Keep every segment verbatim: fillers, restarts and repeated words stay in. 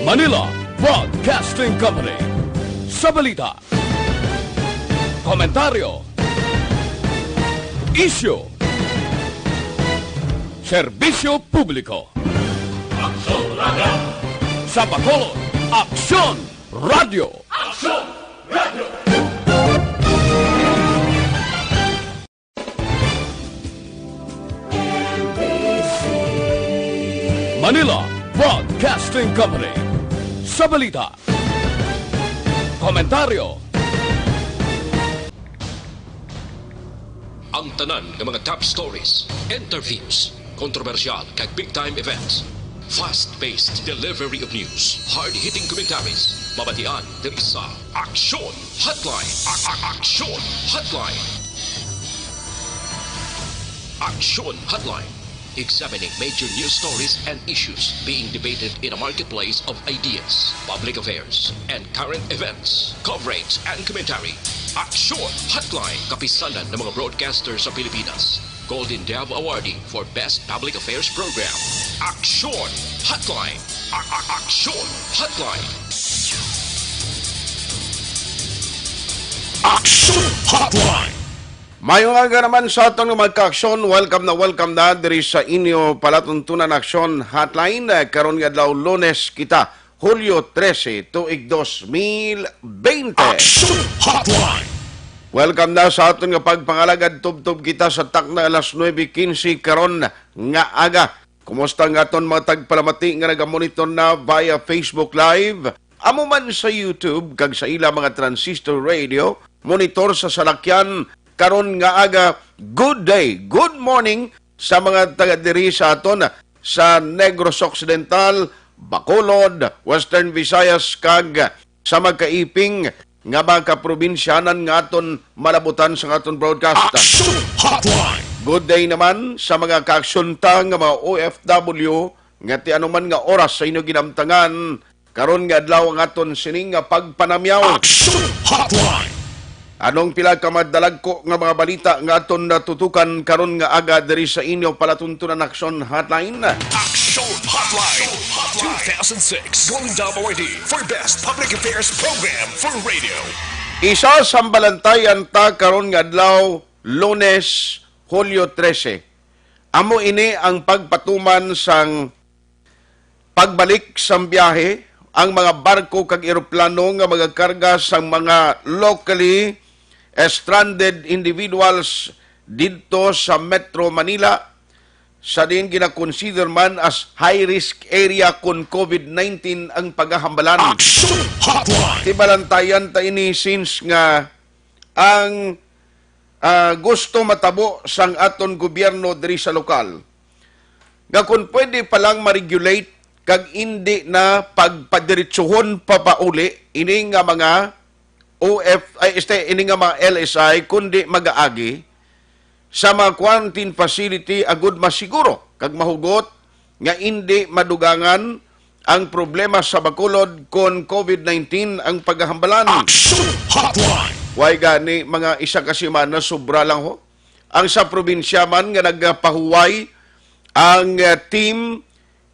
Manila Broadcasting Company. Sa balita, komentaryo, isyu, serbisyo publiko. Aksyon Radio. Sa Bacolod, Aksyon Radio. Aksyon Radio. Manila Broadcasting Company. Sa balita, komentaryo, ang tanan nga mga top stories, interviews, kontrobersyal kag big time events. Fast-paced delivery of news, hard-hitting commentaries, mabatian diri sa Aksyon Hotline. A- a- Aksyon Hotline. Aksyon Hotline. Examining major news stories and issues being debated in a marketplace of ideas, public affairs, and current events. Coverage and commentary. Aksyon Hotline. Kapisanan ng mga broadcaster sa Pilipinas. Golden Dove Awardee for Best Public Affairs Program. Aksyon Hotline. A- a- Aksyon Hotline. Aksyon Hotline. Mayong aga naman sa aton nga mga ka-aksyon. Welcome na welcome na diri sa inyo palatuntunan Aksyon Hotline. Eh, karon nga adlaw, Lunes kita, Hulyo trese, tuig dos mil bente. Aksyon Hotline. Welcome na sa aton nga pagpangalagad. Tubtob kita sa takna alas nuebe kinse karon nga aga. Kumusta ang aton mga tagpalamati nga nagamonitor na via Facebook Live? Amo man sa YouTube kag sa ila mga transistor radio, monitor sa salakyan karon nga aga. Good day, good morning sa mga taga diri sa aton sa Negros Occidental, Bacolod, Western Visayas, kag sa magkaiping nga mga kaprobinsyanan nga aton malabutan sa aton broadcast. Action Hotline. Good day naman sa mga kaaksyon ta nga mga O F W nga ti anuman nga oras sa inyo ginamtangan karon nga adlaw ang aton sining nga pagpanamyaw. Action Hotline. Anong pila ka madalagko nga mga balita nga aton natutukan karon nga aga diri sa inyo palatuntunan Action Hotline? Action Hotline. Two thousand six Golden Dove Awardee for Best Public Affairs Program for Radio. Isa sa balantayan ta karon nga adlaw, Lunes, Hulyo trese. Amo ini ang pagpatuman sang pagbalik sang biyahe ang mga barko kag eroplano nga magakarga sang mga locally stranded individuals didto sa Metro Manila, sa diin ginakonsider man as high-risk area kon COVID nineteen ang pagahambalan. Action Hotline! Tibalantayan ta ini since nga ang, ah, gusto matabo sang aton gobyerno diri sa lokal nga kon pwede pa lang ma-regulate kag indi na pagpadiretsohon papauli ini nga mga O F, ay, este, ini nga mga L S I, kundi magaagi sa mga quarantine facility agud masiguro kag mahugot nga indi madugangan ang problema sa Bacolod kon COVID nineteen ang pagahambalan. Action Hotline! Way gani, mga isa ka semana, sobra lang ho. Ang sa probinsya man nga nagapahuway ang, ah, team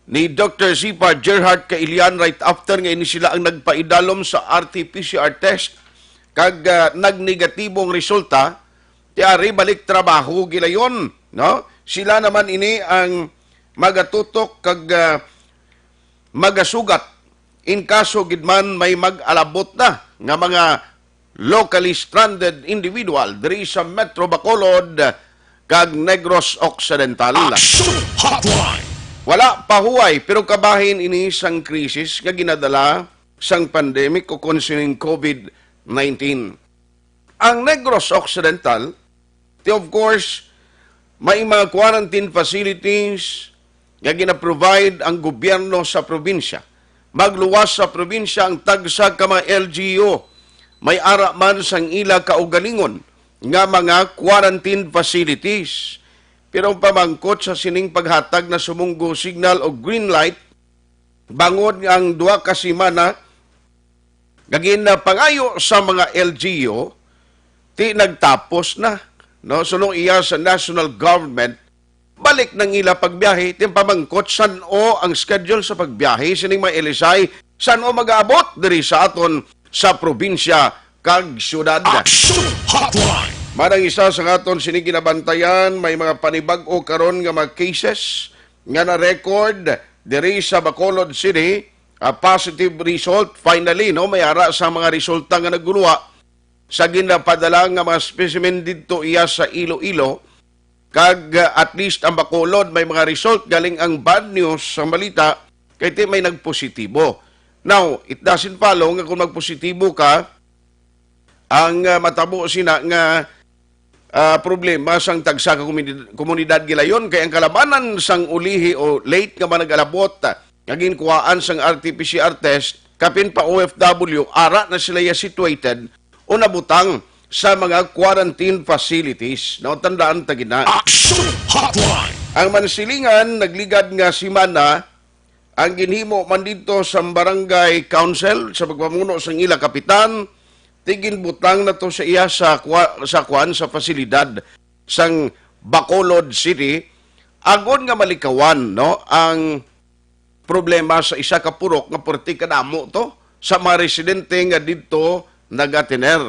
ni Doctor Zipa Gerhard Kailian right after nga ini sila ang nagpaidalom sa R T P C R test kag, ah, nagnegatibo ang resulta, ti ari balik trabaho gilayon, no? Sila naman ini ang magatutok kag, ah, magasugat in kaso gid man may mag-alabot na nga mga locally stranded individual diri sa Metro Bacolod kag Negros Occidental. Action Hotline! Wala pa huway, pero kabahin ini sang krisis nga ginadala sang pandemic o kon sining COVID nineteen. Ang Negros Occidental, ti, of course, may mga quarantine facilities nga gina-provide ang gobyerno sa probinsya. Magluwas sa probinsya ang tagsa ka mga L G U. May ara man sang ila kaugalingon nga mga quarantine facilities. Pero ang pamangkot sa sining paghatag na sumunggo signal o green light, bangod nga ang duha ka semana nga ginapangayo sa mga L G U, ti nagtapos na, no? Suno iya sa national government, balik nang ila pagbiyahe. Ti ang pamangkot, san-o ang schedule sa pagbiyahe sining mga L S I San-o mag-aabot diri sa aton sa probinsya kag syudad? Action Hotline! Manang isa sa aton sini ginabantayan, may mga panibag-o karon nga mga cases nga na-record diri sa Bacolod City, a positive result. Finally, no, may ara sa mga resulta nga naguluha sa ginapadala nga mga specimen didto iya sa Iloilo, kag, uh, at least ang Bacolod may mga result. Galing ang bad news sa balita, kay ti may nagpositibo. Now, it doesn't follow nga kung magpositibo ka, ang, uh, matabo sina nga, uh, problema sang tagsa ka komunid-, komunidad gilayon, kay ang kalabanan sang ulihi o late nga mga nag-alabot, uh, nga ginkuhaan sang R T P C R test, kapin pa O F W, ara na sila ya situated o nabutang sa mga quarantine facilities. No, tandaan ta gina. Action Hotline! Ang Mansilingan, nagligad nga semana, ang ginhimo man didto sa barangay council sa pagpamuno sang ila kapitan, ti ginbutang na to sa iya sa kwa-, sa kwan, sa pasilidad sang Bacolod City, agod nga malikawan, no, ang problema sa isa ka purok nga perti kadamo to sa mga residente nga didto nagatiner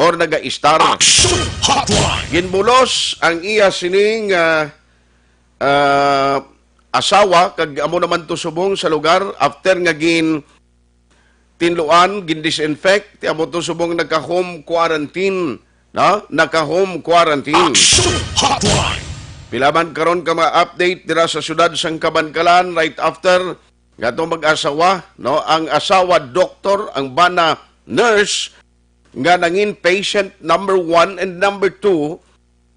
or naga-istar. Action Hotline! Ginbulos ang iya sining, ah, ah, asawa, kag amo naman to subong sa lugar after nga gin tinluan, gin-disinfect, ti amo to subong naka-home quarantine, no? Naka-home quarantine. Action Hotline! Pila man karon ka mga update dira sa siyudad sang Kabankalan right after nga to mag-asawa, no? Ang asawa doktor, ang bana nurse, nga nangin patient number one and number two,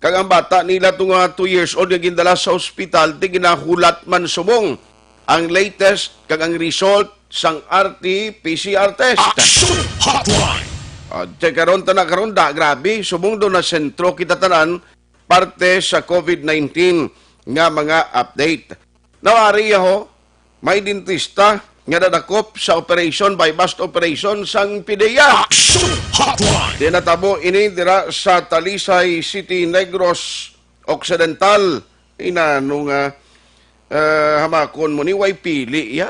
kag ang bata nila to nga two years old nga gindala sa ospital, ti ginahulat man subong ang latest kag ang result sang R T P C R test. Action Hotline! Ah, check karon ta na karon da, grabe, subong do na sentro kita tanan parte sa COVID nineteen nga mga update. Nawari ho, may dentista nga nadakop sa operation, buy-bust operation sang PDEA. Action Hotline! Di natabo ini dira sa Talisay City, Negros Occidental. Inano nga, eh, hamakon mo ni way pili, ya?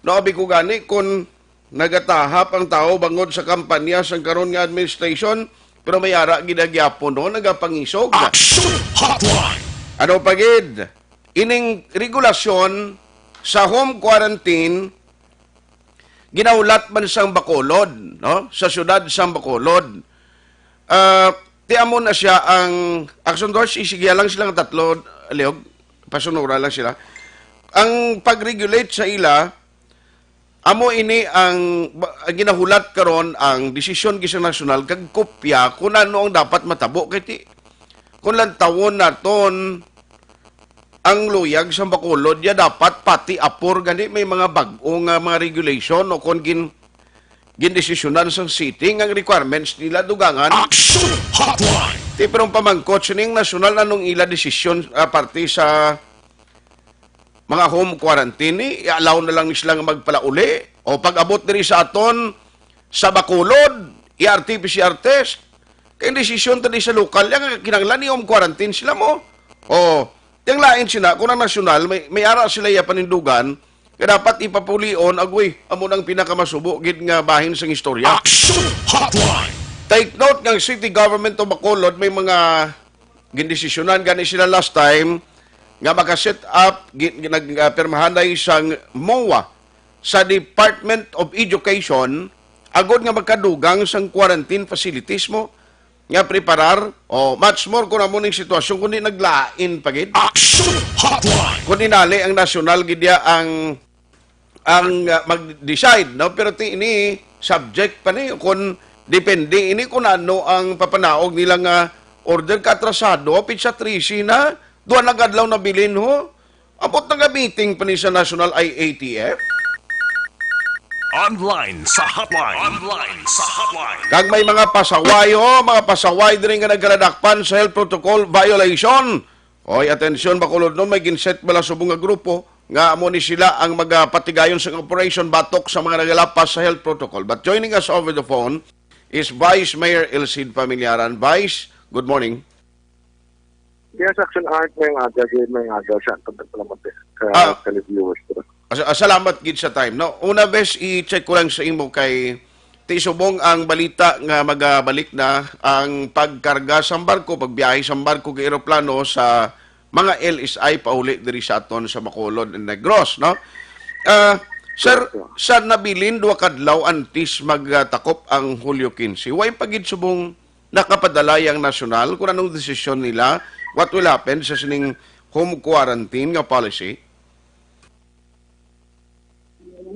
No, abi ko gani kung nagatahap ang tawo bangod sa kampanya sang karon nga administration, pero may ara gid gyapon, no, nagapangisog. Action Hotline! Ano pa gid? Ining regulasyon sa home quarantine ginahulat man sang Bacolod, no? Sa siyudad sang Bacolod. Ah, ti amo na siya ang action doors, isigiya lang sila nga tatlo, Leog, pasunura lang sila. Ang pag-regulate sa ila, amo ini ang ba-, ang ginahulat karon, ang desisyon gid sa nasyonal kag kopya kung ano ang dapat matabo. Kay ti, kung lantawon naton ang luyag sa Bacolod, ya dapat pati Apor gani may mga bag-o nga mga regulation o kon gin-, gindesisyonan sang city nga ang requirements nila dugangan. Action Hotline! Ti, pero ang pamangkot sining nasyonal, anong ila desisyon, ah, parte sa mga home quarantine, ni i-allow na lang sila nga magpalauli o pag-abot diri sa aton sa Bacolod, i-R T P C R test. Kay ang desisyon ta di sa lokal, yang kinahanglan i-home quarantine sila mo. O, yang lain sila, kung ang nasyonal, may, may ara sila iya panindugan, kaya dapat ipapulion, agoy, amo nang pinakamasubo gid nga bahin sang istorya. Action Hotline! Take note nga ang City Government of Bacolod may mga gindesisyonan gani sila last time nga maka-set up, gi-, nagpirmahanay sang MOA sa Department of Education agod nga makadugang sang quarantine facilities mo nga preparar, o much more kung amo ning sitwasyon kundi naglain pa gid. Action Hotline! Kundi nali ang nasyonal gid ya ang ang, ah, mag-decide, no? Pero ti ini subject pa ni, kung depende ini kung ano ang papanaog nila nga order. Kaatrasado, pitsa trese na, duha na ka adlaw na bilin, ho. Abot na nga meeting pa ni sa National I A T F. Online sa hotline. Online sa hotline. Kag may mga pasaway, ho, mga pasaway diri nga nagkaladakpan sa health protocol violation. Oy, atensyon, Bacolod, no, may ginset bala subong nga grupo nga amo ni sila ang magapatigayon sa operation batok sa mga nagalapas sa health protocol. But joining us over the phone is Vice Mayor Elcid Familiaran. Vice, good morning. Yes, Action Art, may aga, may aga sa aton, salamat, eh, ka, Ah. televiewers, bro. As-, ah, salamat gid sa time, no? Una, bes, i-check ko lang sa imo kay ti subong ang balita nga magabalik na ang pagkarga sa barko, pagbiyahe sa barko kay eroplano sa mga L S I pauli diri sa aton sa Bacolod and Negros, no? Ah, sir, Yes, sir. sa nabilin, duha ka adlaw antes magtakop ang Hulyo quince, way pa gid subong nakapadala ang nasyonal kung anong desisyon nila, what will happen sa sining home quarantine nga policy?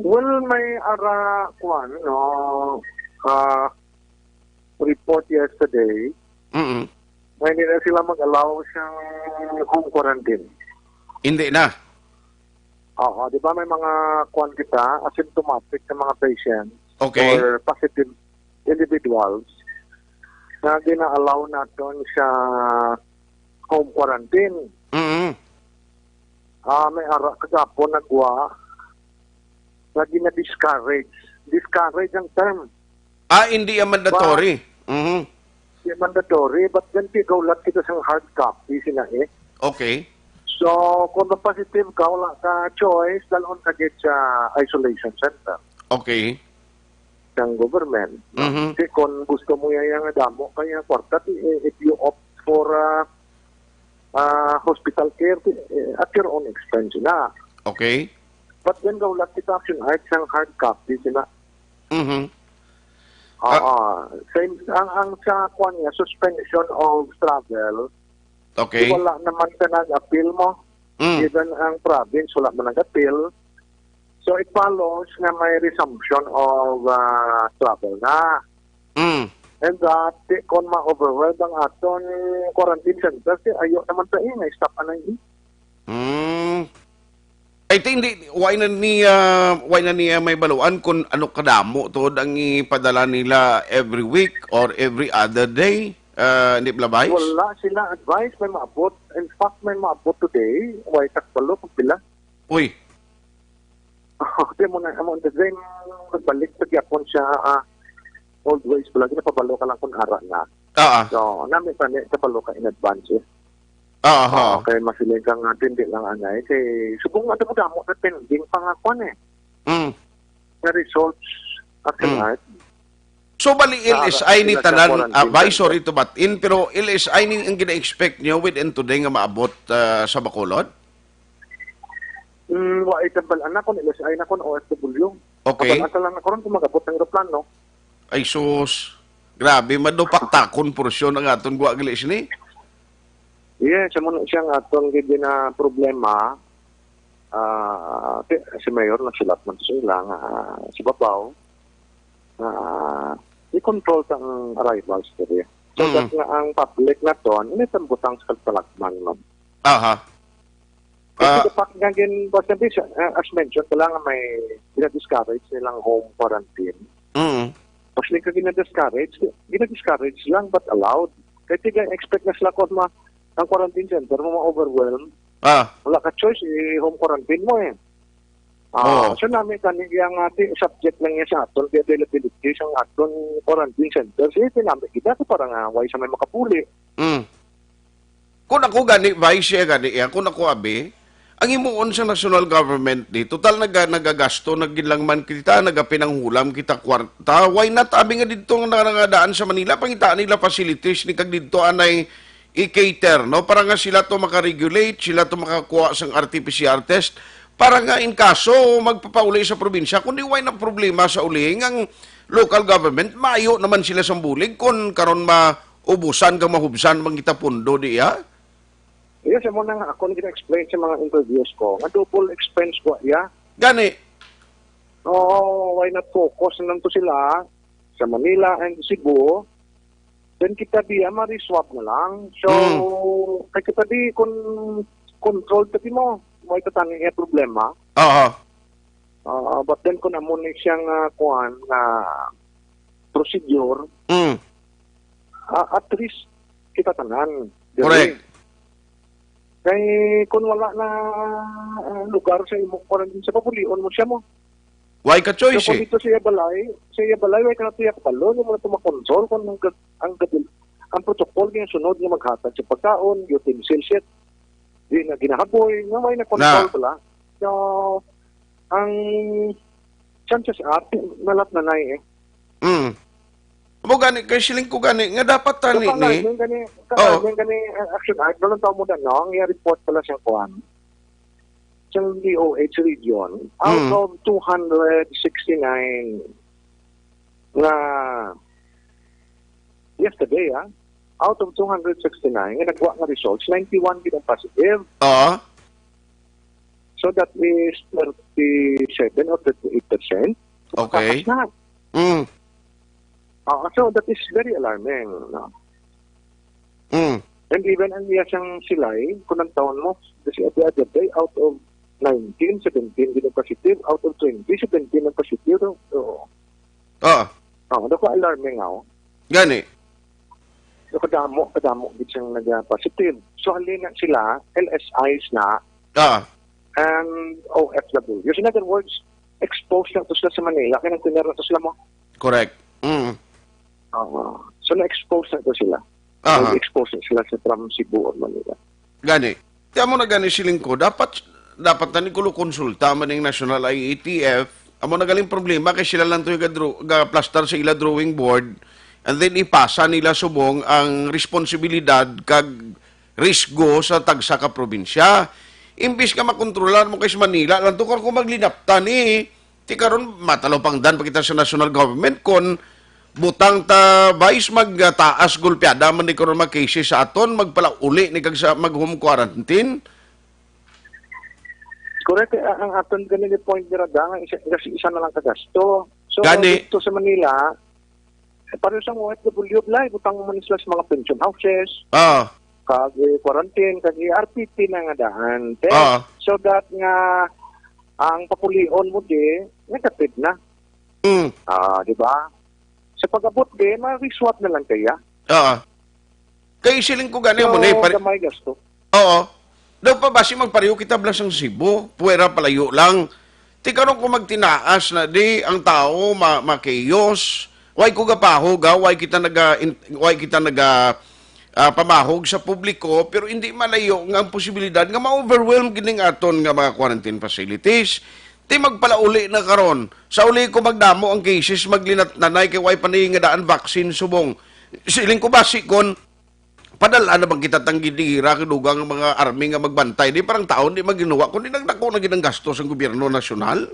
Well, may ara, kuwan, no, ah, report yesterday Mm. na hindi na sila mag-allow siyang home quarantine. Hindi na. Oo, di ba may mga, kuwan kita, asymptomatic na mga patients Okay. or positive individuals na gina-allow naton sa home quarantine. Mm. Ah, may ara kagapon nagwa nga gina-discourage. Discourage ang term. Ah, hindi yan mandatory. Mhm. Di mandatory, but then tigawlat kita sang hard copy sila eh. Okay. So, kung ma-positive ka, wala ka choice, dalhon ka gid sa isolation center Okay. sang government. Mhm. Kasi kung gusto mo yan, yan nga damo kaya kwarta, ti, eh, if you opt for uh, uh, hospital care, ti, eh, at your own expense na. Okay. But then, gawlat kita action art sang hard copy sila. Mhm. Oo. Ah. Same, ang, ang sa kwan niya, suspension of travel, Okay. Wala naman ka nag-appeal mo. Mm. Even ang province, wala man nag-appeal. So, it follows nga may resumption of uh, travel na. Mm. And that, di, kung ma-overwhelm ang aton quarantine center, di, ayo naman sa ingay, stop na ingay. Mm. I think, di, why na niya, why na niya may baluan kung ano kadamo to ang ipadala nila every week or every other day? Uh, hindi pala, Vice? Wala sila advice, may maabot. In fact, may maabot today, why takbalo, pagpila? Uy. Di mo na, amo, the same, nagbalik sa gyapon siya, ah, old ways pala, ginapabalo ka lang kung ara na. Ah, ah. So, nami pa ni, kapalo ka in advance, eh. Ah, aha. Oo, kay masiling ka nga, hindi lang anay. Kay, subong nga, damo-damo na pending pa nga, kwan, eh. Mm. Nga results, action Mm. art. So, bali, Sa L S I ni sila sa tanan, quarantine ah, Vice, center. Sorry to butt in, pero L S I ni ang gina-expect niyo within today nga maabot, ah, sa Bacolod? Mm, wa itambal anak ko, L S I na ko, O F W. Okay. Abal ata lang ako ron kung mag-abot ang eroplano. Ay, sus. Grabe, madupaktakon porsyon ang aton guwa gali sini. Yes, amo na siya nga aton gid na problema. Ah, ti-, si Mayor nagsulat man sa ila nga, ah, sa babaw, nga i-control ta ang arrivals diri. So, Mm. that nga ang public naton, ini tambutang sa pagpalagman, ma'am. Aha. Kasi Ah. the fact nga gin-, basta di siya, ah, as mentioned, wala nga may gina-discourage nilang home quarantine. Mm. Mas ka gina-discourage, gina-discourage lang but allowed. Kaya tiga expect na sila kung ma-, ang quarantine center mo ma-overwhelm. Ah. Wala ka choice, i-home quarantine mo eh. Ah, Oo. So nami kani yang ati subject lang niya sa aton, the availability sa aton quarantine center. Sige, nami kita sa para nga way sa may makapuli. Mm. Kung ako gani, Vice, siya gani, iya, kung ako abi, ang himuon sa national government di, total naga-, nagagasto na gid lang man kita, nagapinanghulam kita kwarta, why not abi nga didto nga nangadaan sa Manila, pangitaan nila facilities ni kag didto anay i-cater, no? Para nga sila to maka-regulate, sila to makakuha sang R T P C R test, para nga in kaso magpapauli sa probinsya, kundi why na problema sa uli nga ang local government, maayo naman sila sang bulig kung karon ma-, ubusan kag mahubsan man kita pundo diya? Yes, amo na nga akong gina-explain sa mga interviews ko, nga double expense ko iya. Gani. Oo, why not focus na lang to sila sa Manila and Cebu? Then kita diya, ma-reswab na lang. So, Mm. kay kita di kon-, control ta di mo, may tatani iya problema. Oo. Ah, but then kung amo ni siyang, ah, kuan nga procedure, Mm. ah, at least kita tanan. Diri. Correct. Kay kung wala na, ah, lugar sa imo quarantine sa pabulion mo siya mo. Why ka choice So, kung eh? dito sa iya balay, sa iya balay, why ka na tiyak palo, yung mga tumakontrol kung ang, gag-, ang, gag-, ang protocol nga sunod nga maghatag sa pagkaon, utensil set, di na ginahaboy, nga may na control Na. pala. So, Ang chances are, nalat na na eh. Mm. Amo gani, kay siling ko gani, nga dapat tani ni. Yung gani, yung gani, uh, Action Art, nalang tao mo na, no? Ang report pala sa kuan. Sa D O H region, out Mm. of two hundred sixty-nine nga yesterday, ah, out of two hundred sixty-nine nga nagwa nga results, ninety-one gid ang positive. Oo. So that is thirty-seven or thirty-eight percent. Okay. Taas na. Mm. Ah, so that is very alarming, no? Mm. And even ang iya siyang silay, kung ang taon mo, this, the other day, out of nineteen, seventeen din ang positive, out of twenty, seventeen ang positive. So, Ah. Oh, dako alarming nga, oh. Gani. So, kadamo, kadamo gid siyang nag-positive. So, halin na sila, L S Is na, Ah. and O F W. So, in other words, exposed na to sila sa Manila, kaya nagtinero to sila mo. Correct. Mm. Oo. So, na-expose na to sila. Aha. Nag-expose na sila sa from Cebu or Manila. Gani. Ti amo na gani siling ko, dapat, dapat na ni kulo konsulta man ning National I A T F. Amo na galing problema kay sila lang to yung gadro-, gaplastar sa ila drawing board, and then ipasa nila subong ang responsibilidad kag risgo sa tagsa ka probinsya. Imbis nga makontrolan mo kay sa Manila lang to, kung maglinaptan ni, ti karon matalupangdan pa kita sa national government kon butang ta, Vice, magtaas gulpiada man ni karon mga cases sa aton, magpalauli ni kag sa mag-home quarantine. Correct, eh, ang aton gani ni point dira da nga isa, isa, isa na lang ka gasto. So, Gani. Dito sa Manila, eh, pareho sa mga O F W, Blay, butang man sila sa mga pension houses, Ah. kag, eh, quarantine, kag, eh, R P T na nga daan. Then, Ah. so that nga ang papulion mo di, negative na. Mm. Ah, di ba? Sa pag-abot di, ma-reswap na lang kaya. Ah. Kay siling ko gani So, mo na, eh, pare-, gamay gasto. Oo. Daw pa basi magpareho kita bala sang Cebu, puwera palayo lang. Ti karon kung magtinaas na di ang tao ma-, makiyos, way ko gapahog, ha, way kita naga-, in-, way kita naga, ah, pamahog sa publiko, pero hindi malayo nga ang posibilidad nga ma-overwhelm gid ning aton nga mga quarantine facilities. Ti magpalauli na karon. Sa uli ko magdamo ang cases, maglinatnanay kay way pa ni nga daan vaccine subong. Siling ko basi kon padala na bang kita tang gidira kay dugang ang mga army nga magbantay, di parang taon di maginuwa, kundi nagdako na gid ang gastos ang gobyerno nasyonal.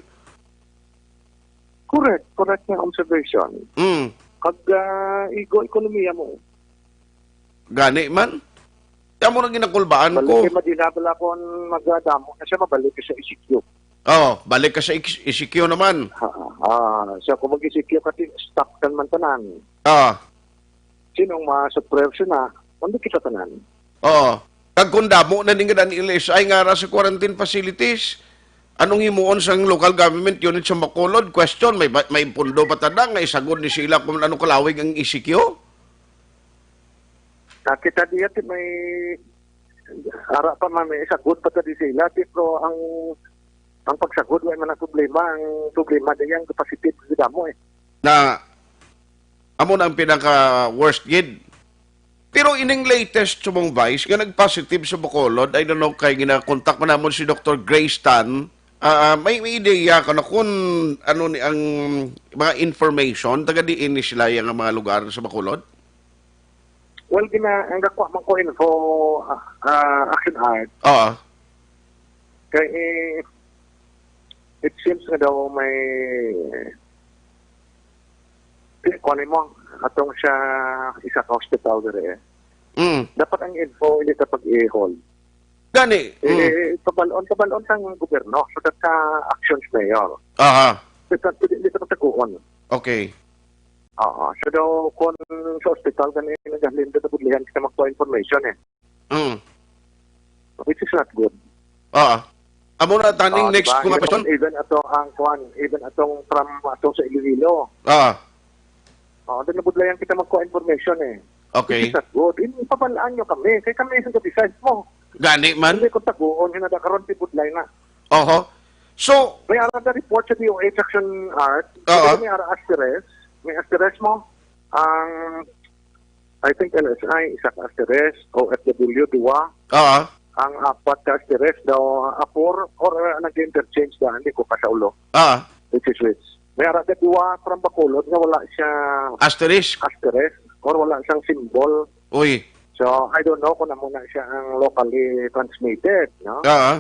Correct, correct nga observation. Mm. Pag, ah, igo ekonomiya mo. Gani man. Kaya mo na ginakulbaan Balik ko. Kay Madina bala kung magdamo na siya, mabalik ka sa E C Q. Oh, balik ka sa E C Q naman. Ah, ah, so kung mag-E C Q ka, ti-, stop ka naman tanan. Ah. Sinong ma-suppress na? Kundi kita tanan. Oo. Kag kung damo na ning L S I nga ara sa quarantine facilities, anong himuon sang local government unit sa Bacolod? Question, may ba-, may pundo ba tada nga isagod ni sila kung ano kalawig ang E C Q? Ah, kita diya, ti may ara pa man, may isagod pa ta di sila, ti, pero ang, ang pagsagod, wala man ang problema. Ang problema diya, ang positive, damo eh. Na, amo na ang pinaka-worst gid. Pero ining latest subong, Vice, nga nag-positive sa Bacolod, I don't know, kay gina-contact man namon si Doctor Grace Tan, ah, ah, may, may ideya ka na kung ano ni ang mga information, taga diin ni sila yung mga lugar sa Bacolod? Well, gina-, ang nakuha man ko info, ah, ah, Action Art. Oo. Kay, eh, it seems nga daw may, kuwan mo, atong siya isa ka hospital diri eh. Mm. Dapat ang info hindi ta pag-i-hold. Gani. Eh, mm. Pabalon, pabalon sang gobyerno. So that ka actions mayor. Aha. Hindi ta, hindi ta pagtaguon. Okay. Oo. So daw, kung sa ospital, gani, naghalin na budlihan kita magkuha information eh. Mm. Which is not good. Oo. Amo na taning Ah, next diba? ko nga Even, question. Even ato ang kuan, even atong from ato sa Iloilo. Ah. Oh, then nabudlayan kita magkuha information eh. Okay. Which is not good. Ipabalaan nyo kami. Kaya kami yung decide mo. Gani man. Hindi ko taguon, hinada karon, tibudlay na. Oho. So, may ara na report sa D O H Action Art. Oo. May ara asterisk. May asterisk mo. Ang, I think, L S I, isa ka asterisk. O F W, duwa. Oo. ang apat ka asterisk daw, ah, four or, ah, nag-interchange na, hindi ko kasaulo. Ah. Which is which. May ara ka duwa from Bacolod nga wala siya Asterisk? Asterisk or wala siyang symbol. Uy. So, I don't know kung amo na siya ang locally transmitted, no? Ah.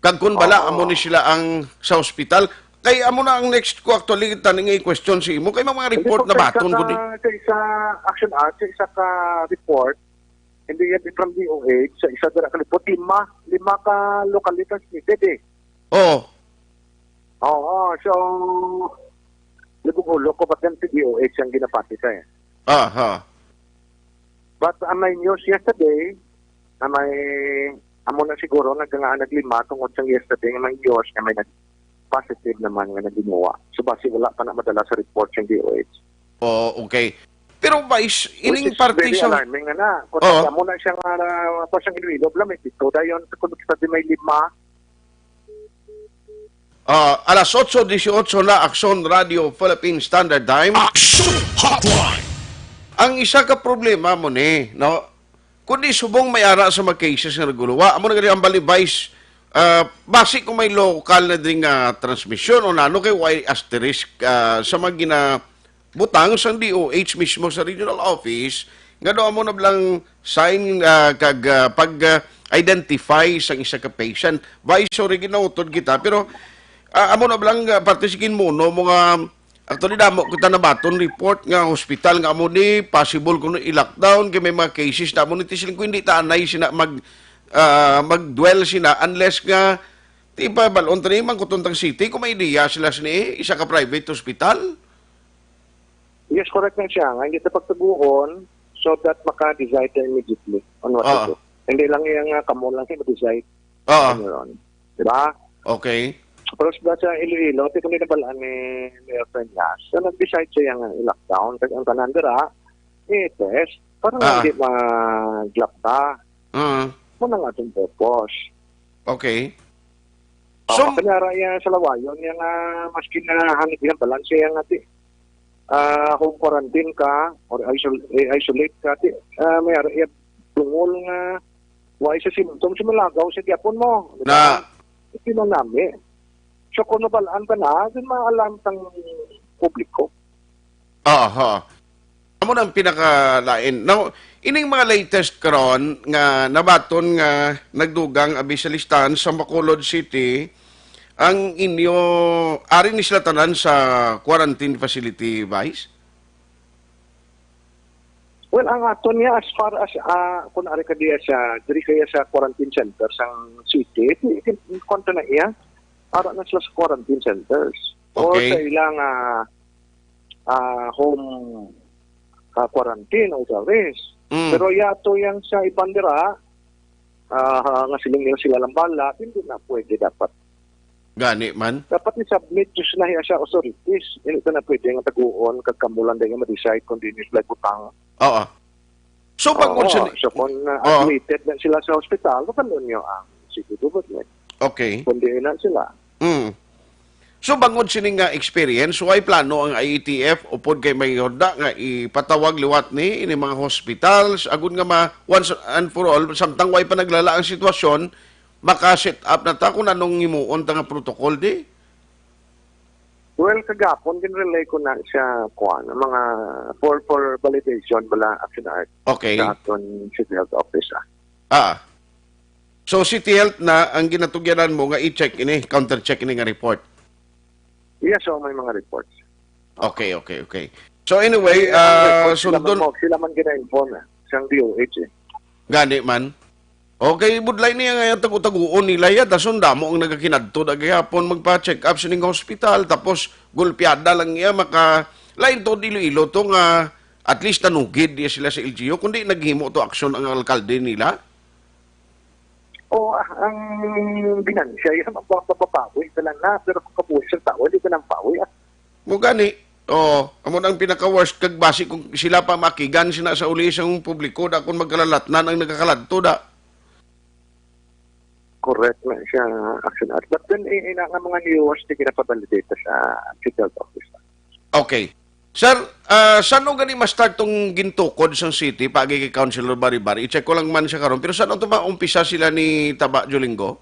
Kag kun bala, Oo. amo ni sila ang sa ospital. Kay amo na ang next ko actually, taning i-question si imo. Kay mga Hindi report po, na sa isa baton ka, ko di. Sa isa, action, ah, sa isa ka report, hindi yan from D O H, sa isa dira ka report, lima, lima ka locally transmitted eh. Oo. Oo, so, libog ulo ko, ba't yan si D O H ang ginapati sa eh. Aha. But, ah, may news yesterday, na may, amo na siguro, nag-, nga naglima tungod sa yesterday, nga may news nga may nag-, positive naman nga nagimuwa. So, basi wala pa na madala sa report sa D O H. Oh, okay. Pero, Vice, Which ining is parte very sa alarming nga na. Kung Oo. Amo na siya nga, ah, pa siyang Iloilo, bala, may pito dayon. Kung sa di may lima, Ah, alas otso dieciocho na, Aksyon Radio Philippine Standard Time. Action Hotline. Ang isa ka problema mo ni, no? Kundi subong may ara sa mga cases nga naguluwa. Amo na gani ang bali, Vice, ah, basi kung may lokal na ding, ah, transmisyon o nano kay why asterisk, ah, sa mga gina-, butang sang D O H mismo sa regional office nga daw amo na blang sign, ah, kag, ah, pag, ah, identify sang isa ka patient. Vice, sorry, ginautod kita, pero, ah, amo na blang, ah, parte sa ginmuno mo nga actually damo kita nabaton report nga hospital nga amo ni possible kuno i-lockdown kay may mga cases na amo ni, ti siling ko hindi ta anay sina mag, ah, mag-dwell sina unless nga ti pa balon tani mangkuton tang city kung may ideya sila sini isa ka private hospital. Yes, correct na siya. Nga hindi ta pagtaguon so that maka-decide na immediately on what to Oo. do. Hindi lang yung, ah, kamo lang yung decide Oo. on your own. Di ba? Okay. Pero sa, sa Iloilo, di ko ninabalaan ni Mayor Peñas. So, nag-decide siya yung, ah, lockdown. Kasi ang tanan dira, i-test. Para Ah. hindi mag-lockdown. Ah. Muna nga itong purpose. Okay. So, So, kanyara iya sa lawayon niya nga maski na hangit nga balanse iya nga ti, ah, home quarantine ka or isol-, eh, isolate ka, ti, ah, may ara iya dungol nga wa siya symptoms, malagaw sa gyapon mo, di ba? Na. Ito na nami. So, kung nabalaan ka na, dun ma-alarm tang publiko. Aha. Amo na ang pinakalain. Now, ining mga latest karon nga nabaton nga nagdugang abi sa listahan sa Bacolod City, ang inyo, ari ni sila tanan sa quarantine facility, Vice? Well, ang aton niya, as far as, ah, kung ari ka diya sa, diri kaya sa quarantine center sang city, di, di, kung na iya, ara na sila sa quarantine centers. Or Okay. Sa ilang, ah, ah, home, ah, quarantine o sa rest. Mm. Pero yato yang sa iban dira, ah, nga siling nila sila lang bala, hindi na pwede dapat. Gani man. Dapat i-submit to sila sa authorities. Hindi ka na pwede nga taguon kag kamo lang din nga ma-decide kung di nila butang. Oo. So, bangod Oo, sa so kung, uh, Oo. admitted na sila sa hospital, mabalon nyo ang city government. Okay. Kung di na sila. Mm. So, bangod sini nga experience, why plano ang I A T F upod kay may horda nga ipatawag liwat ni ini mga hospitals, agud nga ma, once and for all, samtang way pa naglala ang sitwasyon, maka-set up na ta kung anong himuon ta nga protocol di? Well, kagapon, ginrelay ko na sa, kuwan, ang mga for, for validation bala, Action Art, Okay. sa aton City Health Office, ah. Ah. So, City Health na ang ginatugyanan mo nga i-check ini, counter-check ini nga report? Yes, so may mga reports. Okay, okay, okay. So, anyway, Ang ah, reports, sila man sundon mo, sila man gina-inform, eh, sang D O H, eh. Gani man. Okay, budlay niya nga tagu-taguon nila ya, dason damo ang nagakinadto da gihapon magpa-check up sining hospital, tapos gulpiada lang niya, maka, lain to, Iloilo to nga at least nanugid niya sila sa L G U, kundi naghimo to aksyon ang alkalde nila. O, ah, ang binansya, yan ang mapa-, mapapawi ka lang na, pero kung kabuhi sa tao, hindi ka nang pawi, ah. Mo gani, oh, amo na ang pinaka-worst, kag basi kung sila pa makigan sina sa uli sa publiko, da kung magkalalatnan ang nagakaladto, da. Correct na siya, Action Art. But then, eh, ina nga mga news, di ginapabalidate sa City Health Office. Okay. Sir, ah, san-o gani ma-start tong gintukod sang city, paagi kay Councilor Baribar? I-check ko lang man siya karon. Pero san-o to maumpisa sila ni Taba Jolingo?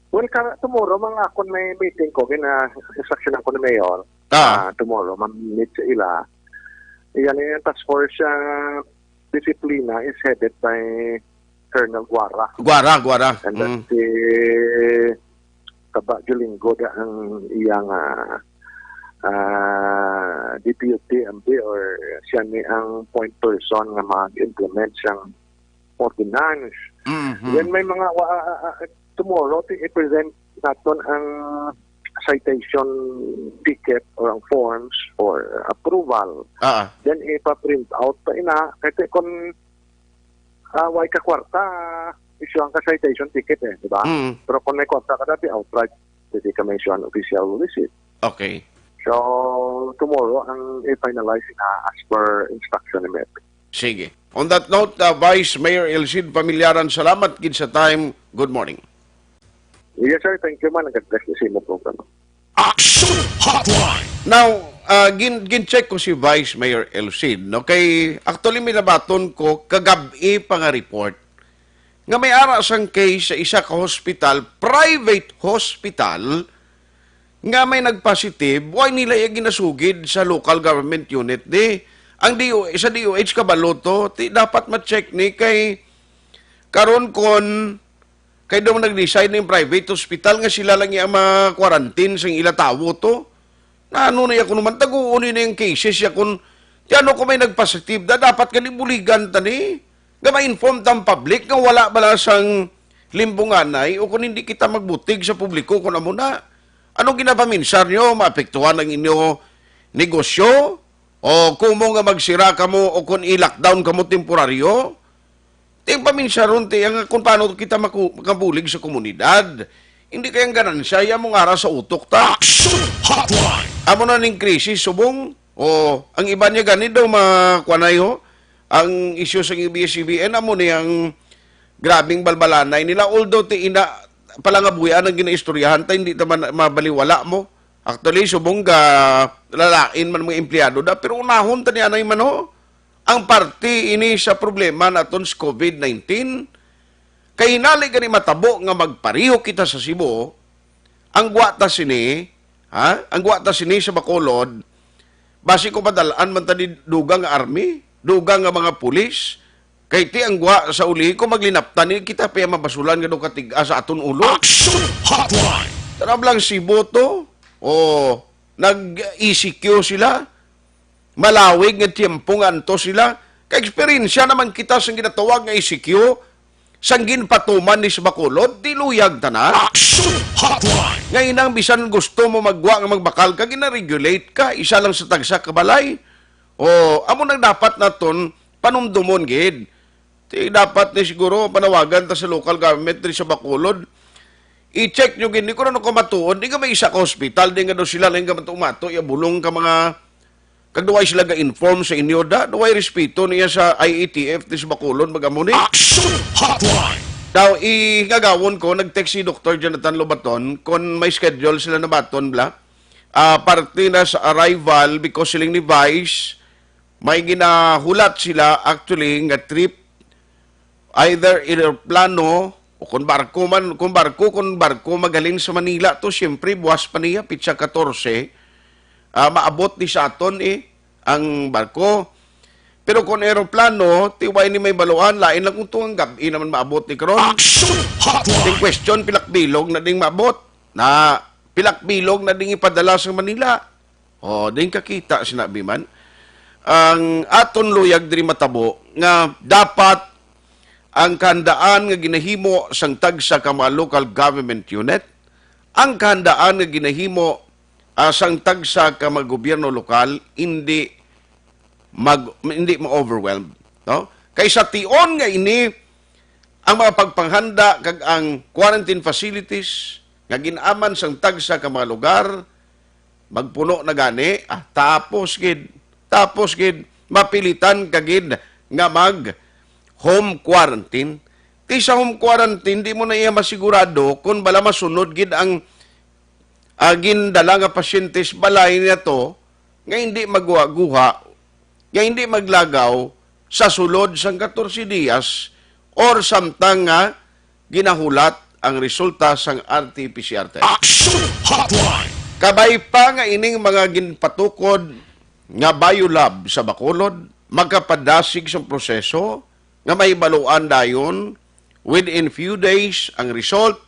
Well, ka, tomorrow, mga akon may meeting ko, gina-, instruction ako ni Mayor. Ah. Ah, tomorrow, ma-meet sa ila. Yan yung task force, ah, disiplina is headed by Colonel Guara. Guara, Guara. And that Mm. si Taba Jolingo da ang iyang ah, ah, deputy M D or siya ni ang point person nga mag-implement siyang ordinance. Mhm. Then may mga wa- ah, ah, ah, tomorrow ti i-present naton ang citation ticket or ang forms for approval. Ah, ah. Then ipa-print out pa ina kasi kung ah, way ka kwarta, issue ang ka citation ticket eh, di ba? Mm. Pero kung may kwarta ka dati outright, pwede ka may issue ang official receipt. Okay. So, tomorrow ang i-finalize na as per instruction ni Mayor. Sige. On that note, uh, Vice Mayor Elcid Familiaran, salamat gid sa time. Good morning. Yes, sir. Thank you, man. God bless sa imo program. Action Hotline. Now, uh, gin gin-check ko si Vice Mayor Elcid, no? Kay actually may nabaton ko kagab-i pa nga report nga may ara sang case sa isa ka hospital, private hospital, nga may nagpositive, why nila iya ginasugid sa local government unit? Di, ang D O, sa D O H kabalo to, ti, dapat ma-check ni kay karon kon kay daw nag-decide na yung private hospital nga sila lang ang ma-quarantine sang ila tawo to. Na ano na ako naman, taguon ni na yung cases ya kun ti ano ko may nagpositive da, dapat gani buligan ta ni. Nga ma-inform ta ang public nga wala bala sang limbunganay o kung hindi kita magbutig sa publiko kung amo na. Ano ginapaminsar nyo? Maapektuhan ang inyo negosyo? O kumo nga magsira kamo o kung i-lockdown kamo temporaryo? Ting paminsaron ti ang kung paano kita maku- makabulig sa komunidad. Hindi kayang ganansya ya mong ara sa utok ta. Action Hotline. Amo na ning krisis subong. O ang iba niya gani daw makuanay ho. Ang isyu sa A B S C B N amo ni ang grabing balbalanay nila. Although ti ina palangabuyan ang ginaistoryahan ta, hindi ta man mabaliwala mo. Actually, subong ga lalain man mga empleyado da, pero unahon ta ni anay man ho. Ang parte ini sa problema naton sa COVID nineteen, kay hinali gani matabo nga magpareho kita sa Cebu, ang gwa ta sini, ha? Ang gwa ta sini sa Bacolod, basi ko madalaan man ta ni dugang nga army, dugang nga mga pulis, kay ti ang gwa sa uli ko maglinaptan ni kita pa mabasulan nga daw katiga sa aton ulo. Action Hotline. Tarab lang Cebu to, o nag-E C Q sila, malawig nga tiyempo nga anto sila. Ka-eksperyensya naman kita sang ginatawag nga E C Q, sang ginpatuman ni sa Bacolod, di luyag ta na. Action Hotline. Nga inang bisan gusto mo magwa nga magbakal ka, gina-regulate ka, isa lang sa tagsa ka balay. O, amo nang dapat naton panumdumon gid. Ti dapat ni siguro panawagan ta sa local government diri sa Bacolod. I-check nyo gid, di ko na nakamatuod, di nga may isa ka hospital, di nga daw sila lang nga mato-mato, ya bulong ka mga, kag duway sila ga-inform sa inyo, da, duway respeto niya sa I A T F, di sa Bacolod, mag-amo ni. Action Hotline. Daw, ingagawon ko, nag-text si Doktor Jonathan Lobaton, kung may schedule sila na baton, bla, ah, parte na sa arrival, because siling ni Vice, may ginahulat sila, actually, nga trip, either eroplano, o kung barko man, kung barko, kung barko magaling sa Manila to, siyempre, buwas pa niya, pitsa katorse, ah, maabot ni sa aton, eh, ang barko. Pero kung eroplano, tiway ni may baluan, lain lang kung tungang gab-i naman maabot ni karon. Action Ting Hotline. question, pilak bilog na ding maabot. Na, pilak bilog na ding ipadala sa Manila. O, ding kakita, sinabi man. Ang aton luyag diri matabo nga dapat ang kahandaan nga ginahimo sang tagsa ka mga local government unit, ang kahandaan nga ginahimo, ah, sang tagsa ka mga gobyerno lokal, hindi mag, hindi ma-overwhelm, no? Kay sa tion nga ini, ang mga pagpanghanda kag ang quarantine facilities nga gin-aman sang tagsa ka mga lugar, magpuno na gani, ah, tapos gid, tapos gid, mapilitan ka gid nga mag home quarantine. Ti sa home quarantine, di mo na iya masigurado kung bala masunod gid ang, ah, gindala nga pasyente sa balay niya to, nga hindi magguha-guha, nga hindi maglagaw sa sulod sang katorse dias or samtang nga ginahulat ang resulta sang R T P C R test. Action Hotline! Kabay pa nga ining mga ginpatukod nga biolab sa Bacolod makapadasig sang proseso nga mahibaluan dayon within few days ang result,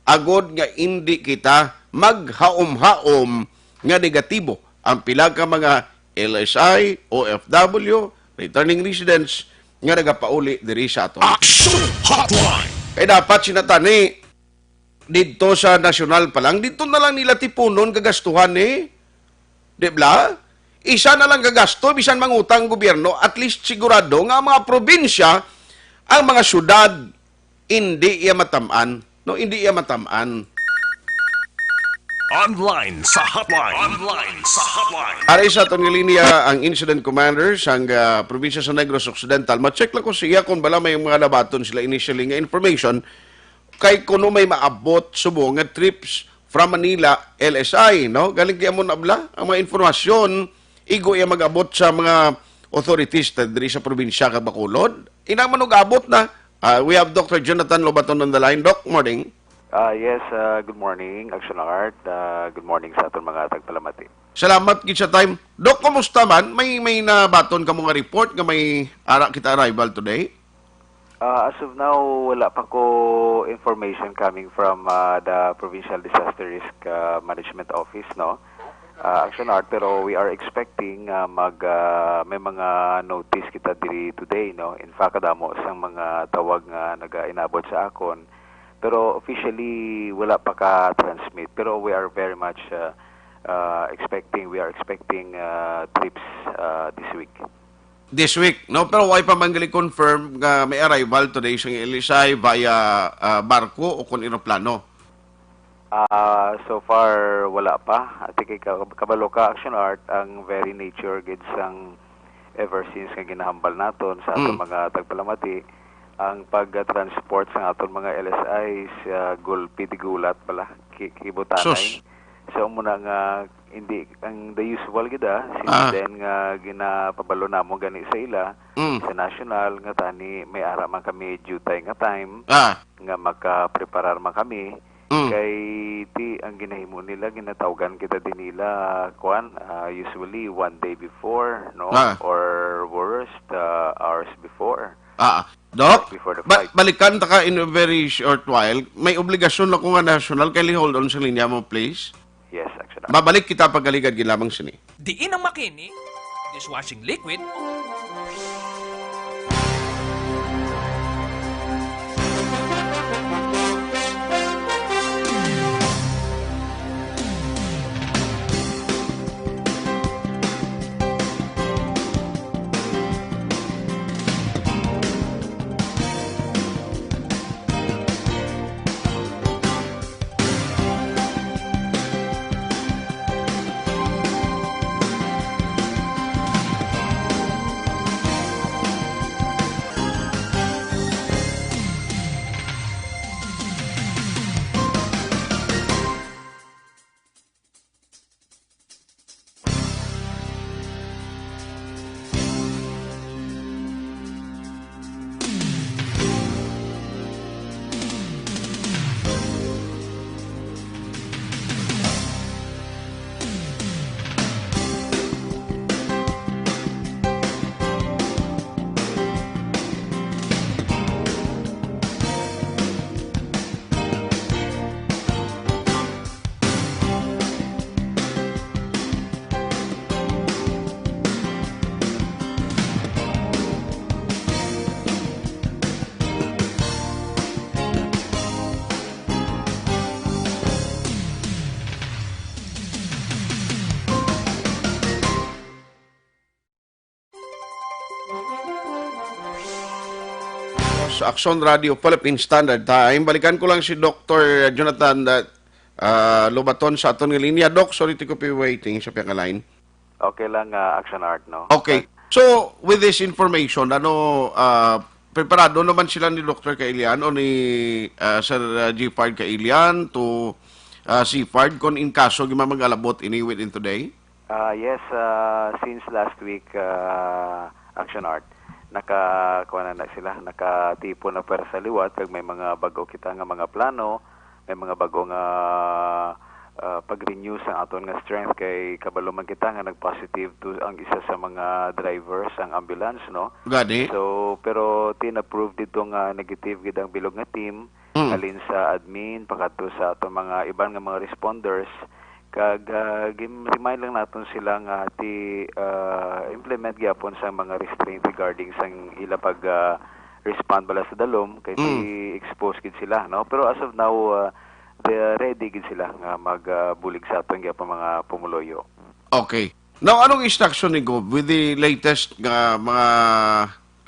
agod nga indi kita maghaom-haom nga negatibo ang pila ka mga L S I, O F W, returning residents nga nagapauli diri sa aton. Action Hotline! Kay dapat sinatani didto sa nasyonal pa lang, didto na lang nila tipunon gagastuhan ni, di bala? Isa na lang gagasto, bisan mangutang ang gobyerno, at least sigurado nga ang mga probinsya, ang mga syudad, hindi iya matamaan, no? Hindi iya matamaan. Online sa hotline. Online sa hotline. Ari sa aton nga linya ang incident commander sang, ah, probinsya sa Negros Occidental. Ma-check lang ko siya kung bala may mga nabaton sila initially nga information kay kuno may maabot subo nga trips from Manila, L S I, no? Galing kay amo na bala ang mga informasyon, igo iya mag-abot sa mga authorities ta diri sa probinsya kag Bacolod. Ina man og abot na. Ah, we have Doctor Jonathan Lobaton on the line. Doc, morning. Ah, yes, ah, good morning, Action Art. Ah, good morning sa aton mga tagpalamati. Salamat gid sa time. Doc, kumusta man? May, may nabaton ka mga report nga may ara kita arrival today? Ah, as of now, wala pa ko information coming from, ah, the Provincial Disaster Risk, ah, Management Office, no? Ah, Action Art, pero we are expecting, ah, mag, ah, may mga notice kita diri today, no? In fact, kadamo sang mga tawag nga nagainabot sa akon. Pero officially, wala pa ka-transmit. Pero we are very much, ah, ah, expecting, we are expecting, ah, trips, ah, this week. This week, no? Pero wala pa man gali confirm nga may arrival today sa L S I via, ah, barko o kon eroplano. Ah, so far, wala pa. Ati kay ka-, kabalo ka, Action Art, ang very nature gid sang ever since nga ginahambal naton sa aton Mm. mga tagpalamati, ang pag-transport sa aton mga L S Is, ah, gulpi di gulat bala, ki-, kibutanay. Sus. So, amo na nga, hindi, ang the usual gid, ah, since Ah. then nga ginapabalo namo gani sa ila, Mm. sa national, nga tani may ara man kami due time nga time, Ah. nga makapreparar man kami, Mm. kay ti ang ginahimo nila, ginatawgan kita din nila, kuan, ah, usually one day before, no? Ah. Or worst, ah, hours before. Ah, Doc, Before the ba-, flight. balikan ta ka in a very short while. May obligasyon ako nga national, kay hold on sa linya mo, please. Yes, Action Art. Babalik kita pagaligad gid lamang sini. Diin ang makini, dishwashing liquid. Sa Action Radio Philippine Standard Time, balikan ko lang si Doctor Jonathan, uh, uh, Lobaton sa aton nga linya. Doc, sorry to keep you waiting sa piyaka line. Okay lang, uh, Action Art, no? Okay. So, with this information, ano, uh, preparado naman sila ni Doctor Kailian o ni, uh, Sir, uh, Giffard Kailian to, uh, Seaford kung in kaso gimamag-alabot ini within today? Ah, yes, ah, since last week, ah, Action Art, naka, kuwan na, na sila, nakatipon na pwersa liwat, kag may mga bag-o kita nga mga plano, may mga bag-o nga, ah, pag-renew sa aton nga strength, kay kabalo man kita nga nag-positive to ang isa sa mga driver sang ambulance, no? Gani? So, pero tin-approve dito nga negative gid ang bilog nga team, Mm. halin sa admin, pakadto sa aton mga iban nga mga responders, kag, ah, gin-, remind lang naton sila nga ti, ah, implement gyapon sa mga restraint regarding sang ila pag, ah, respond bala sa dalom, kay Mm. ti-expose gid sila, no? Pero as of now, ah, they are ready gid sila nga mag, ah, bulig sa aton gyapon mga pumuluyo. Okay. Now, anong instruction ni Gov with the latest nga mga,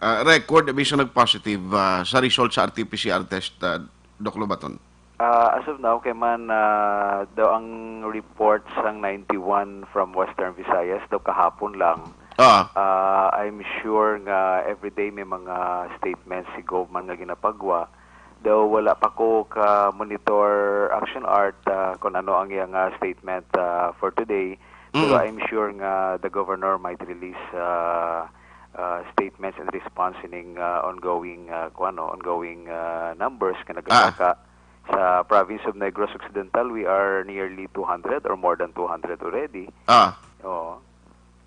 ah, record na bisan nag-positive, ah, sa result sa R T P C R test, ah, Doc Lobaton? Ah, as of now, kay man, ah, daw ang report sang ninety-one from Western Visayas daw kahapon lang. Ah. Ah, I'm sure nga everyday may mga statements si Gov man nga ginapagwa. Daw wala pa ko ka-monitor, Action Art, ah, kung ano ang iyang, ah, statement, ah, for today. Pero Mm. I'm sure nga the governor might release, ah, ah, statements in response ining, ah, ongoing, ah, kuwan, no, ongoing, ah, numbers nga Ah. nagasaka. Sa province of Negros Occidental, we are nearly two hundred or more than two hundred already. Ah. Oo.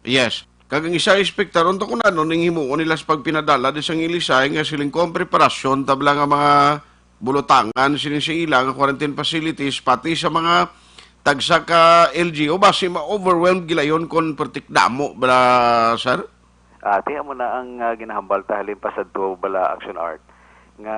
Yes. Kag ang isa, Inspector, unta ko na, no, ning himuon nila sa pagpinadala di sang Ilisay nga siling ko ang preparasyon tabla nga mga bulutangan sining sa ila nga quarantine facilities, pati sa mga tagsa ka L G U, basi ma-overwhelmed gilayon kon pertik damo, bala, sir? Ah, ti amo na ang, ah, ginahambal ta halin pa sadto bala, Action Art, nga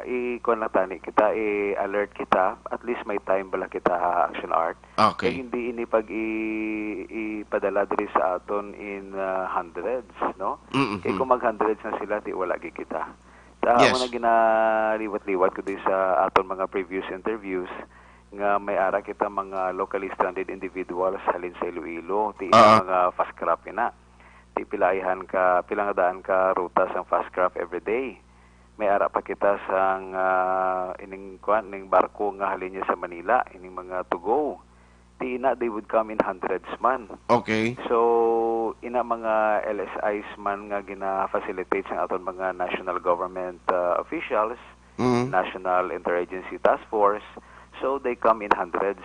i-kuwan lang tani kita, i-alert kita, at least may time bala kita, Action Art. Okay. Kay hindi ini pag i-, ipadala diri sa aton in, ah, hundreds, no? Mm-mm. Kay kung mag-hundreds na sila, di wala gid kita. Sa Yes. amo na ginaliwat-liwat ko diri sa aton mga previous interviews nga may ara kita mga locally stranded individuals halin sa Iloilo, ti Ah. mga fast craft ina. Ti pila ayhan ka, pila nga daan ka ruta sang fast craft every day. May ara pa kita sang, ah, ining, kuwan, ining barko nga halin niya sa Manila, ining mga to go. Ti ina, they would come in hundreds man. Okay. So, ina mga L S Is man nga gina-facilitate sang aton mga national government, ah, officials, Mm. National Interagency Task Force. So, they come in hundreds.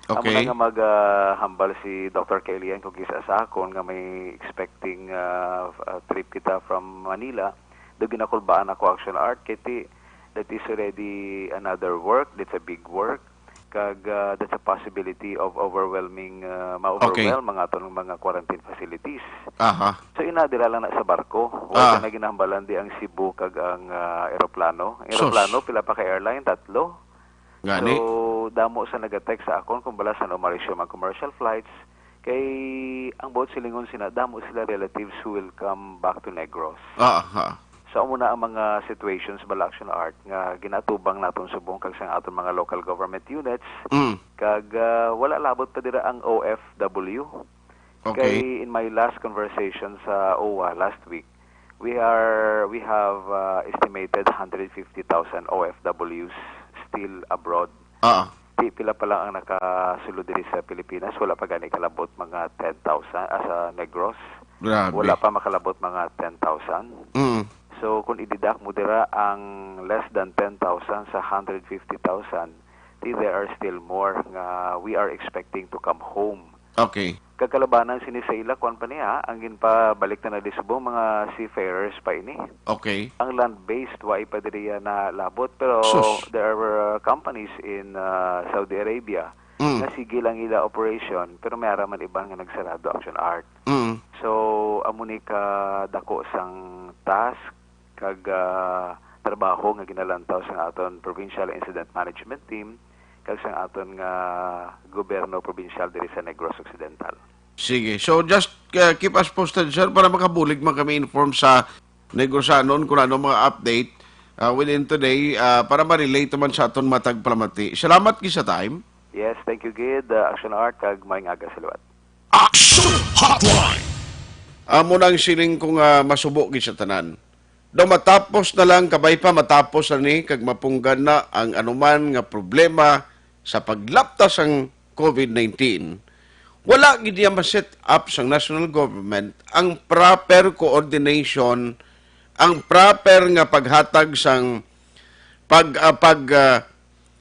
Amo Okay. na nga mag, ah, hambal si Doctor Kelly Ann kung kisa sa akon nga may expecting, ah, f-, ah, trip kita from Manila. Do ginakulbaan ako, Action Art, kay ti, that is already another work. That's a big work. Kag, ah, that's a possibility of overwhelming, ah, Okay. ma-overwhelm ang aton mga quarantine facilities. Aha. So, ina, dira lang na sa barko. Wala Ah. na ginahambalan di ang Cebu kag ang, ah, eroplano. Ang Sus. eroplano, pila pa ka airline? Tatlo. Gani. So, damo sa nag-text sa akon kung bala san-o ma-resume ang commercial flights. Kay ang buot silingon sina, damo sila relatives who will come back to Negros. Ah, ha. So, amo na ang mga situations bala, Action Art, nga ginatubang naton subong kag sang aton mga local government units. Mm. Kag, ah, wala labot pa dira ang O F W. Okay. Kay in my last conversation sa O W A last week, we are, we have, ah, estimated hundred fifty thousand O F Ws still abroad. Ah. Ti pila pa lang ang nakasulod diri sa Pilipinas, wala pa gani kalabot mga ten thousand, ah, sa Negros. Grabe. Wala pa makalabot mga ten thousand. Mm. So, kung i-deduct mo dira ang less than ten thousand sa hundred fifty thousand, ti there are still more nga we are expecting to come home. Okay. Kag kalabanan sini sa ila, kuwan pa niya, ang ginpabalik na nila subong mga seafarers pa ini. Okay. Ang land-based, wa pa diri na labot, pero Sus. there are, uh, companies in, uh, Saudi Arabia Mm. nga sige lang ila operation, pero may ara man iban nga nagsarado, Action Art. Mm. So, amo ni ka dako sang task kag, ah, trabaho nga ginalantaw sang aton Provincial Incident Management Team kag sang aton nga gobyerno probinsyal diri sa Negros Occidental. Sige. So, just, uh, keep us posted, sir, para makabulig man kami inform sa Negrosanon kung ano mga update, uh, within today, uh, para ma-relay to man sa aton matag palamati. Salamat gid sa time. Yes, thank you gid, uh, Action Art, kag maayong aga sa liwat. Action Hotline. Amo nang siling ko nga masubo gid sa tanan. Daw matapos na lang, kabay pa matapos na ni, kag mapunggan na ang anuman nga problema sa paglapta sang COVID nineteen. Wala gid niya ma-set up sang national government ang proper coordination, ang proper nga paghatag sang pag, ah, pag, ah,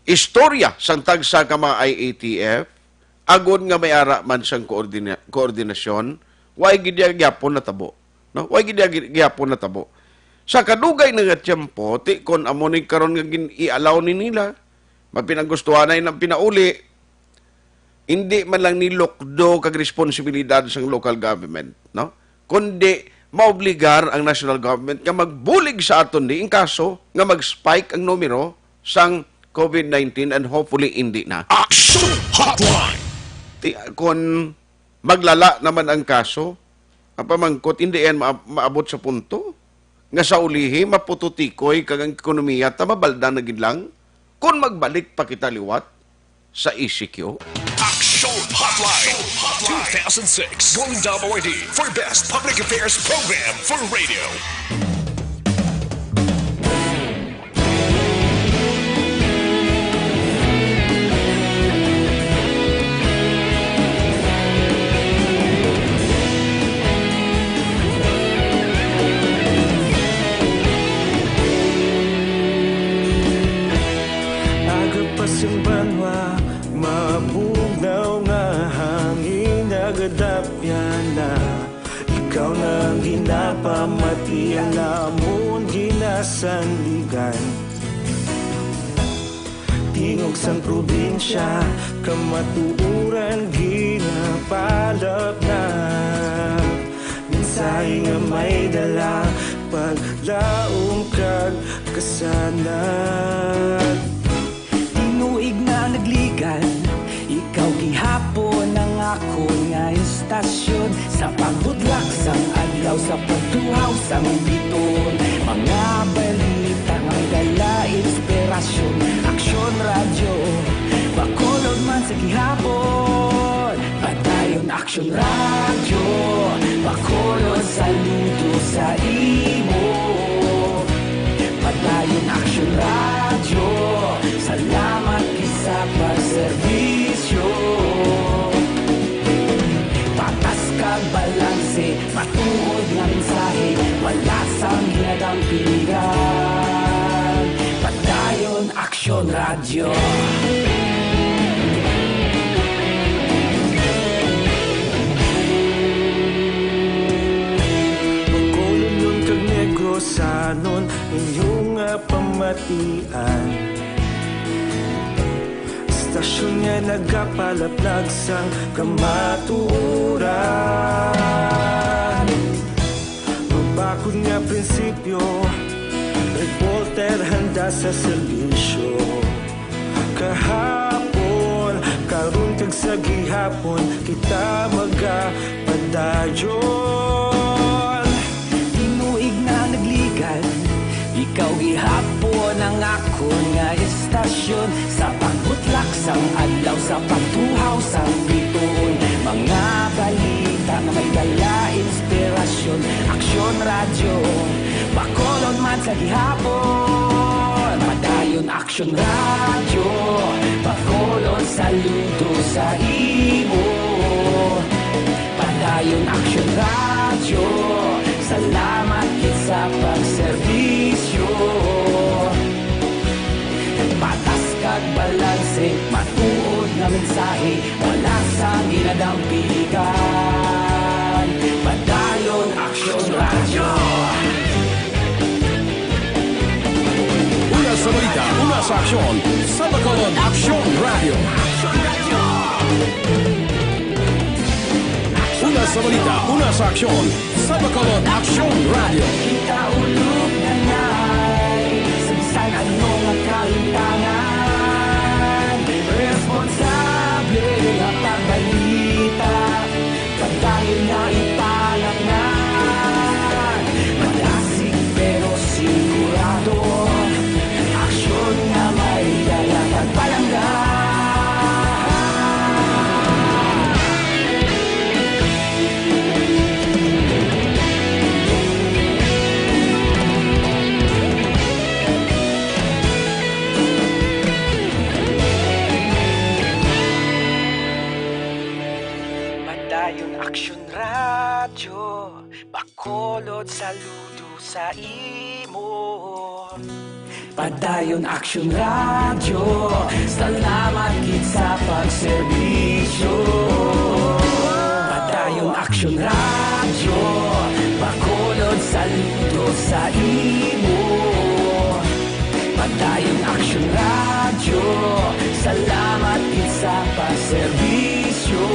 istorya sang tagsa ka mga I A T F, agod nga may ara man sang koordina-, koordinasyon, way gid niya gyapon natabo, no? Way gid niya gi-, gyapon natabo. Sa kadugay na nga tiyempo, ti kon amo ni karon nga gin-, i-allow ni nila, mapinagustuhanay nang pinauli, hindi man lang nilukdo kag responsibilidad sang local government, no? Kundi maobligar ang national government nga magbulig sa aton ni in kaso nga mag-spike ang numero sang COVID nineteen, and hopefully hindi na. Action Hotline! Ti-, kon maglala naman ang kaso, ang pamangkot, hindi yan ma-, maabot sa punto nga sa ulihi mapututikoy kag ang ekonomiya ta mabalda na gid lang kon magbalik pa kita liwat sa E C Q. Action Hotline, two thousand six, Golden Dome Awardee for Best Public Affairs Program for Radio. Aga pa sing banwa, mabugnaw nga hangin nagadapyan na. Ikaw na ang ginapamati, ang amon ginasandigan. Tingog sang probinsya, kamatuoran ginapalapnap. Mensahe nga may dala, paglaom kag kasanag. Tinuig na nagligan, ikaw gihapon ang akon nga istasyon. Sa pagbudlak sang adlaw, sa pagtuhaw sang biton, mga balita nga may dala inspirasyon. Aksyon Radyo, Bacolod man sa gihapon. Padayon Aksyon Radyo, Bacolod, saludo sa imo. Padayon Aksyon Radyo, salamat gid sa pagserbisyo. Patas kag balanse, matuod nga mensahe, wala sang ginadampingan. Padayon Aksyon Radyo. Bacolodnon kag Negrosanon, inyo nga pamatian. Istasyon nga nagapalaplag sang kamatuoran. Mabakod nga prinsipyo, reporter handa sa serbisyo. Kahapon, karon kag sa gihapon, kita magapadayon. Tinuig na nagligan, ikaw gihapon ang akon nga istasyon. Sa pagbutlak sang adlaw, sa pagtuhaw sang bituon, mga balita nga may dala inspirasyon. Aksyon Radyo, Bacolod man sa gihapon. Padayon Aksyon Radyo, Bacolod, saludo sa imo. Padayon Aksyon Radyo, salamat gid sa pagserbisyo. Patas kag balanse, matuod nga mensahe, wala sang ginadampigan. Padayon Aksyon Radyo. Una sa balita, una sa aksyon, sa Bacolod Aksyon Radyo. Una sa balita, una sa aksyon, sa Bacolod Aksyon Radyo. Kita ulog na ngay, sa bisan ano nga kalimtangan, responsable nga pagbalita, padayon nga ipalapngan. Madasig pero sigurado, aksyon nga may dala kag palangga. Padayon Aksyon Radyo, Bacolod, saludo sa imo. Padayon Aksyon Radyo, salamat gid sa pagserbisyo. Padayon Aksyon Radyo, Bacolod, saludo sa imo. Padayon Aksyon Radyo, salamat gid sa pagserbisyo.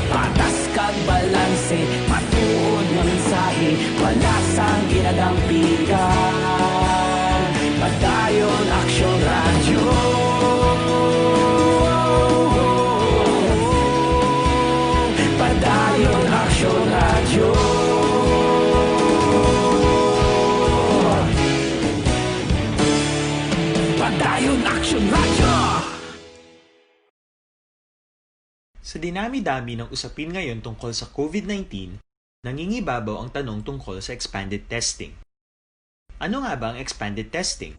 Patas kag balanse, matuod nga mensahe, wala sang ginadampigan. Padayon Aksyon Radyo. Padayon Aksyon Radyo. Padayon Aksyon Radyo. Sa dinami-dami ng usapin ngayon tungkol sa COVID nineteen, nangingibabaw ang tanong tungkol sa expanded testing. Ano nga ba ang expanded testing?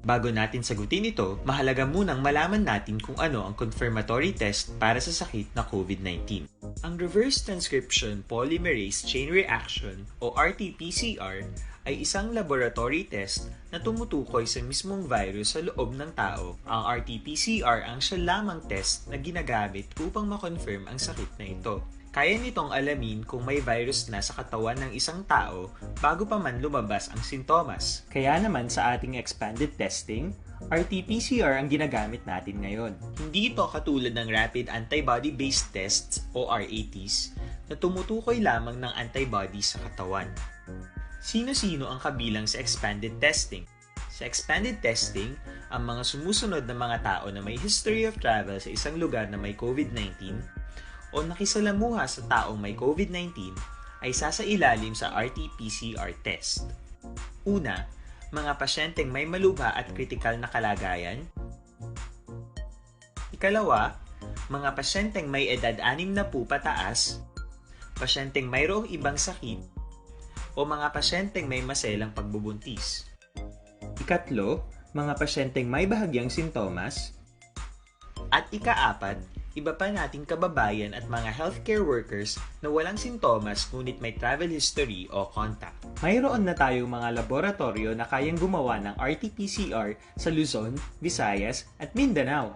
Bago natin sagutin ito, mahalaga munang malaman natin kung ano ang confirmatory test para sa sakit na COVID nineteen. Ang reverse transcription polymerase chain reaction o R T P C R ay isang laboratory test na tumutukoy sa mismong virus sa loob ng tao. Ang R T P C R ang siya lamang test na ginagamit upang ma-confirm ang sakit na ito. Kaya nitong alamin kung may virus na sa katawan ng isang tao bago pa man lumabas ang sintomas. Kaya naman sa ating expanded testing, R T P C R ang ginagamit natin ngayon. Hindi ito katulad ng rapid antibody-based tests o R A Ts na tumutukoy lamang ng antibody sa katawan. Sino-sino ang kabilang sa expanded testing? Sa expanded testing, ang mga sumusunod na mga tao na may history of travel sa isang lugar na may COVID nineteen o nakisalamuha sa taong may COVID nineteen ay sasailalim sa R T P C R test. Una, mga pasyenteng may malubha at kritikal na kalagayan. Ikalawa, mga pasyenteng may edad anim na po pataas, pasyenteng mayroong ibang sakit, o mga pasyenteng may maselang pagbubuntis. Ikatlo, mga pasyenteng may bahagyang sintomas. At ikaapat, iba pa nating kababayan at mga healthcare workers na walang sintomas ngunit may travel history o contact. Mayroon na tayong mga laboratoryo na kayang gumawa ng R T P C R sa Luzon, Visayas, at Mindanao.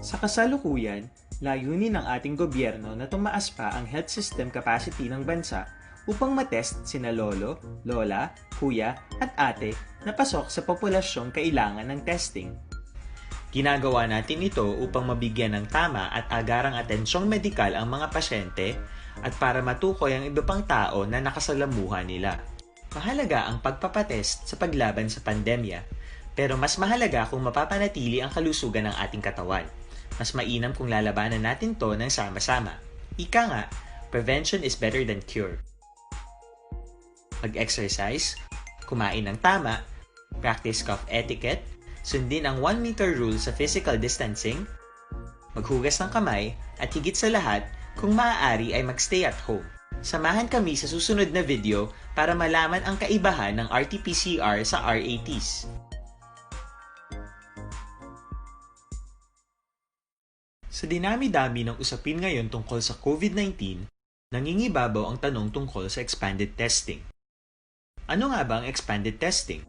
Sa kasalukuyan, layunin ng ating gobyerno na tumaas pa ang health system capacity ng bansa upang matest sina lolo, lola, kuya, at ate na pasok sa populasyong kailangan ng testing. Ginagawa natin ito upang mabigyan ng tama at agarang atensyong medikal ang mga pasyente at para matukoy ang iba pang tao na nakasalamuha nila. Mahalaga ang pagpapatest sa paglaban sa pandemya, pero mas mahalaga kung mapapanatili ang kalusugan ng ating katawan. Mas mainam kung lalabanan natin 'to ng sama-sama. Ika nga, prevention is better than cure. Mag-exercise, kumain ng tama, practice cough etiquette, sundin ang one meter rule sa physical distancing, maghugas ng kamay, at higit sa lahat, kung maaari ay mag-stay at home. Samahan kami sa susunod na video para malaman ang kaibahan ng R T P C R sa R A Ts. Sa dinami-dami ng usapin ngayon tungkol sa COVID nineteen, nangingibabaw ang tanong tungkol sa expanded testing. Ano nga ba ang expanded testing?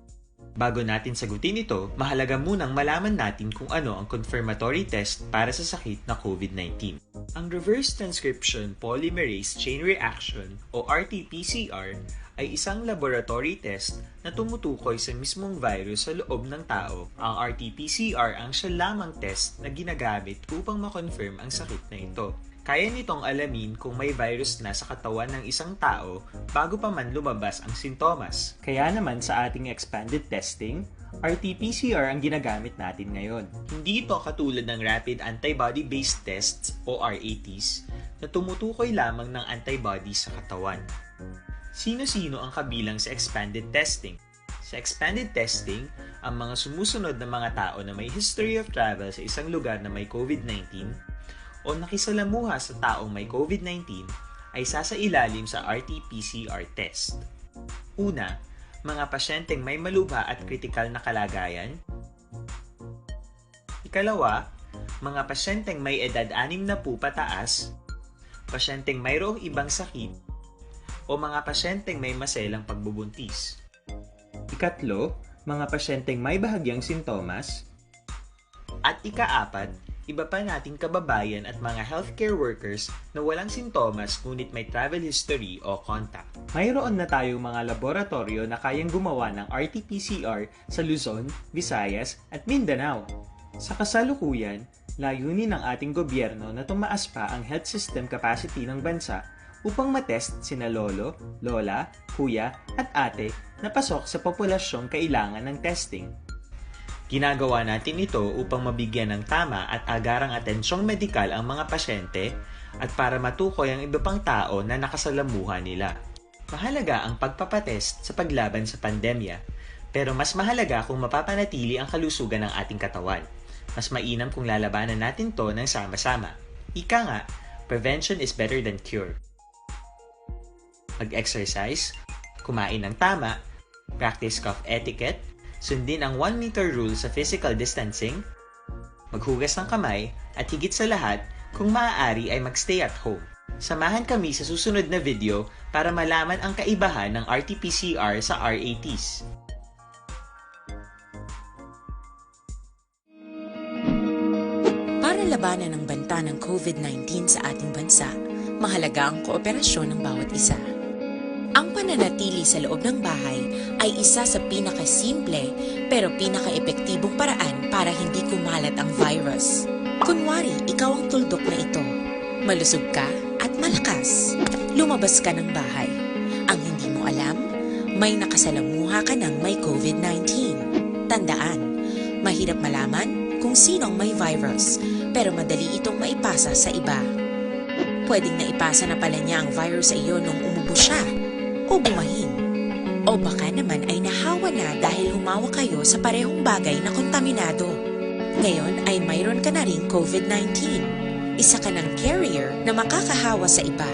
Bago natin sagutin ito, mahalaga munang malaman natin kung ano ang confirmatory test para sa sakit na COVID nineteen. Ang reverse transcription polymerase chain reaction o R T P C R ay isang laboratory test na tumutukoy sa mismong virus sa loob ng tao. Ang R T P C R ang siya lamang test na ginagamit upang ma-confirm ang sakit na ito. Kaya nitong alamin kung may virus na sa katawan ng isang tao bago pa man lumabas ang sintomas. Kaya naman sa ating expanded testing, R T P C R ang ginagamit natin ngayon. Hindi ito katulad ng rapid antibody-based tests o R A Ts na tumutukoy lamang ng antibody sa katawan. Sino-sino ang kabilang sa expanded testing? Sa expanded testing, ang mga sumusunod na mga tao na may history of travel sa isang lugar na may COVID nineteen o nakisalamuha sa taong may COVID nineteen ay sasailalim sa R T P C R test. Una, mga pasyenteng may malubha at kritikal na kalagayan. Ikalawa, Mga pasyenteng may edad anim na po pataas, pasyenteng mayroong ibang sakit, o mga pasyenteng may maselang pagbubuntis. Ikatlo, mga pasyenteng may bahagyang sintomas. At ikaapat, iba pa nating kababayan at mga healthcare workers na walang sintomas ngunit may travel history o contact. Mayroon na tayong mga laboratoryo na kayang gumawa ng R T P C R sa Luzon, Visayas, at Mindanao. Sa kasalukuyan, layunin ng ating gobyerno na tumaas pa ang health system capacity ng bansa upang matest sina lolo, lola, kuya, at ate na pasok sa populasyong kailangan ng testing. Ginagawa natin ito upang mabigyan ng tama at agarang atensyong medikal ang mga pasyente at para matukoy ang iba pang tao na nakasalamuha nila. Mahalaga ang pagpapatest sa paglaban sa pandemya, pero mas mahalaga kung mapapanatili ang kalusugan ng ating katawan. Mas mainam kung lalabanan natin 'to ng sama-sama. Ika nga, prevention is better than cure. Mag-exercise, kumain ng tama, practice cough etiquette, sundin ang one meter rule sa physical distancing, maghugas ng kamay, at higit sa lahat, kung maaari ay mag-stay at home. Samahan kami sa susunod na video para malaman ang kaibahan ng R T P C R sa R A Ts. Para labanan ang banta ng COVID nineteen sa ating bansa, mahalaga ang kooperasyon ng bawat isa. Ang pananatili sa loob ng bahay ay isa sa pinakasimple pero pinakaepektibong paraan para hindi kumalat ang virus. Kunwari, ikaw ang tuldok na ito. Malusog ka at malakas. Lumabas ka ng bahay. Ang hindi mo alam, may nakasalamuha ka ng may COVID nineteen. Tandaan, mahirap malaman kung sino ang may virus, pero madali itong maipasa sa iba. Pwedeng naipasa na pala niya ang virus sa iyo nung umubo siya o bumahin. O baka naman ay nahawa na dahil humawak kayo sa parehong bagay na kontaminado. Ngayon ay mayroon ka na ring COVID nineteen. Isa ka ng carrier na makakahawa sa iba.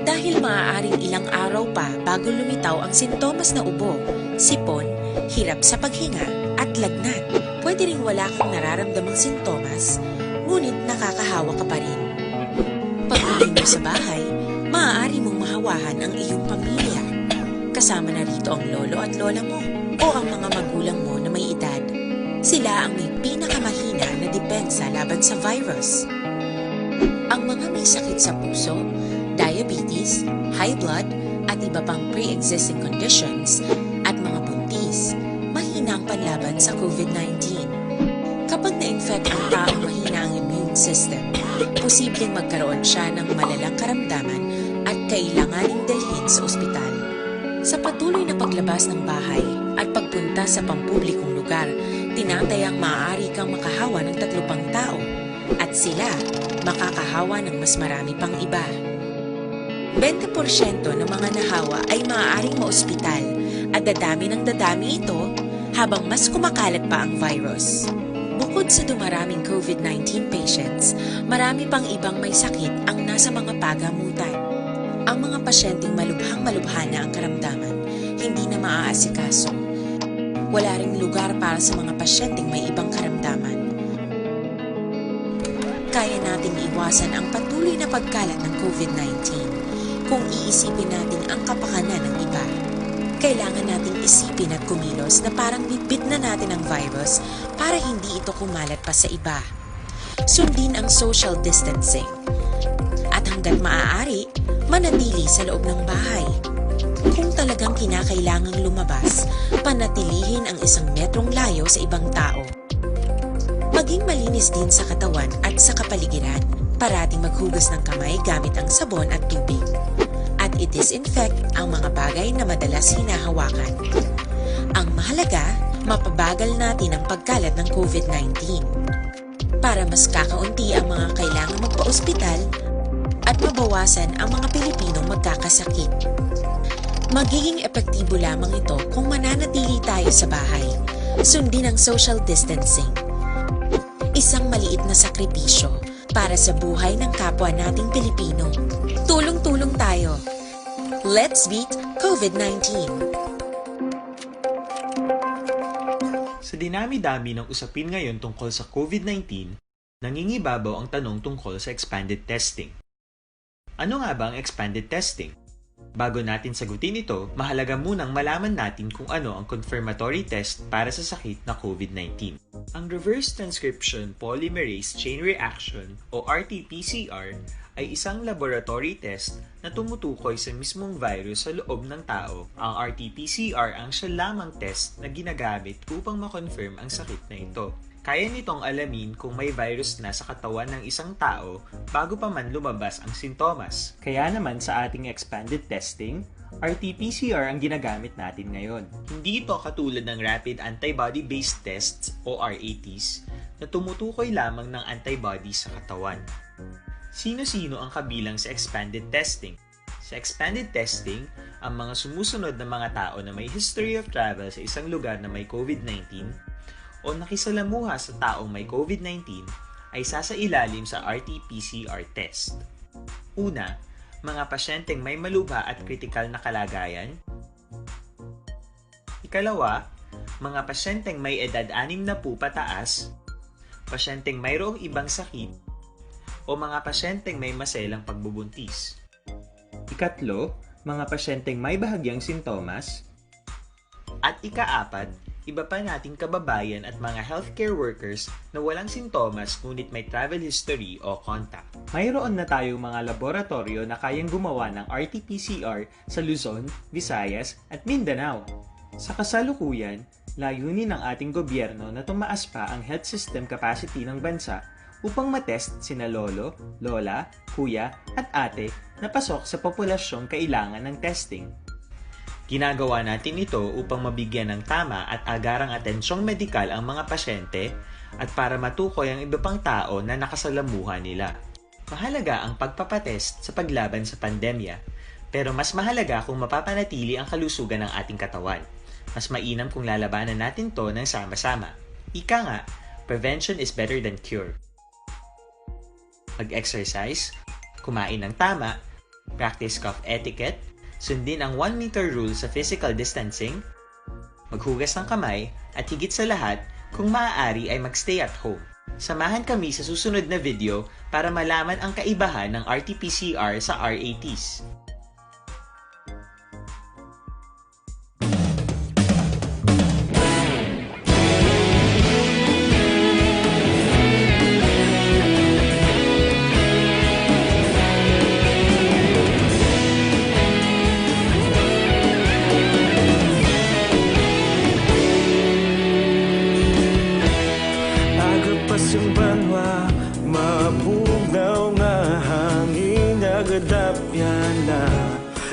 Dahil maaaring ilang araw pa bago lumitaw ang sintomas na ubo, sipon, hirap sa paghinga, at lagnat. Pwede ring wala kang nararamdamang sintomas, ngunit nakakahawa ka pa rin. Pag-uwi mo sa bahay, maaari mong mahawahan ang iyong pamilya. Kasama na rito ang lolo at lola mo o ang mga magulang mo na may edad. Sila ang may pinakamahina na depensa laban sa virus. Ang mga may sakit sa puso, diabetes, high blood, at iba pang pre-existing conditions, at mga buntis, mahina ang panlaban sa COVID nineteen. Kapag na-infect ang taong mahina ang immune system, posibleng magkaroon siya ng malalang karamdaman at kailanganing dalhin sa ospital. Sa patuloy na paglabas ng bahay at pagpunta sa pampublikong lugar, tinatayang maaari kang makahawa ng tatlo pang tao at sila makakahawa ng mas marami pang iba. Bente porsyento ng mga nahawa ay maaaring maospital at dadami ng dadami ito habang mas kumakalat pa ang virus. Bukod sa dumaraming COVID nineteen patients, marami pang ibang may sakit ang nasa mga pagamutan. Ang mga pasyenteng malubhang-malubha na ang karamdaman, hindi na maaasikaso. Wala ring lugar para sa mga pasyenteng may ibang karamdaman. Kaya nating iwasan ang patuloy na pagkalat ng COVID nineteen kung iisipin natin ang kapakanan ng iba. Kailangan nating isipin at kumilos na parang bitbit na natin ang virus para hindi ito kumalat pa sa iba. Sundin ang social distancing. At hanggat maaari, manatili sa loob ng bahay. Kung talagang kinakailangang lumabas, panatilihin ang isang metrong layo sa ibang tao. Maging malinis din sa katawan at sa kapaligiran. Parating maghugas ng kamay gamit ang sabon at tubig. At i-disinfect ang mga bagay na madalas hinahawakan. Ang mahalaga, mapabagal natin ang pagkalat ng COVID nineteen. Para mas kakaunti ang mga kailangang magpa-ospital at mabawasan ang mga Pilipinong magkakasakit. Magiging epektibo lamang ito kung mananatili tayo sa bahay. Sundin ang social distancing. Isang maliit na sakripisyo para sa buhay ng kapwa nating Pilipino. Tulong-tulong tayo. Let's beat COVID nineteen. Sa dinami-dami ng usapin ngayon tungkol sa COVID nineteen, Nangingibabaw ang tanong tungkol sa expanded testing. Ano nga ba ang expanded testing? Bago natin sagutin ito, mahalaga munang malaman natin kung ano ang confirmatory test para sa sakit na COVID nineteen. Ang reverse transcription polymerase chain reaction o R T P C R ay isang laboratory test na tumutukoy sa mismong virus sa loob ng tao. Ang R T P C R ang siya lamang test na ginagamit upang ma-confirm ang sakit na ito. Kaya nitong alamin kung may virus na sa katawan ng isang tao bago pa man lumabas ang sintomas. Kaya naman sa ating expanded testing, R T P C R ang ginagamit natin ngayon. Hindi ito katulad ng rapid antibody-based tests o R A Ts na tumutukoy lamang ng antibody sa katawan. Sino-sino ang kabilang sa expanded testing? Sa expanded testing, ang mga sumusunod na mga tao na may history of travel sa isang lugar na may COVID nineteen o nakisalamuha sa taong may COVID nineteen ay sasailalim sa R T P C R test. Una, mga pasyenteng may malubha at kritikal na kalagayan. Ikalawa, mga pasyenteng may edad anim na po pataas, pasyenteng mayroong ibang sakit, o mga pasyenteng may maselang pagbubuntis. Ikatlo, mga pasyenteng may bahagyang sintomas. At ikaapat, iba pa nating kababayan at mga healthcare workers na walang sintomas ngunit may travel history o contact. Mayroon na tayong mga laboratoryo na kayang gumawa ng R T P C R sa Luzon, Visayas, at Mindanao. Sa kasalukuyan, layunin ng ating gobyerno na tumaas pa ang health system capacity ng bansa upang matest sina lolo, lola, kuya, at ate na pasok sa populasyong kailangan ng testing. Ginagawa natin ito upang mabigyan ng tama at agarang atensyong medikal ang mga pasyente at para matukoy ang iba pang tao na nakasalamuha nila. Mahalaga ang pagpapatest sa paglaban sa pandemya, pero mas mahalaga kung mapapanatili ang kalusugan ng ating katawan. Mas mainam kung lalabanan natin 'to ng sama-sama. Ika nga, prevention is better than cure. Mag-exercise, kumain ng tama, practice cough etiquette, sundin ang one meter rule sa physical distancing, maghugas ng kamay, at higit sa lahat, kung maaari ay mag-stay at home. Samahan kami sa susunod na video para malaman ang kaibahan ng R T P C R sa R A Ts. Agapas ang banwa, mabugnaw nga hangin, nagadapyan na.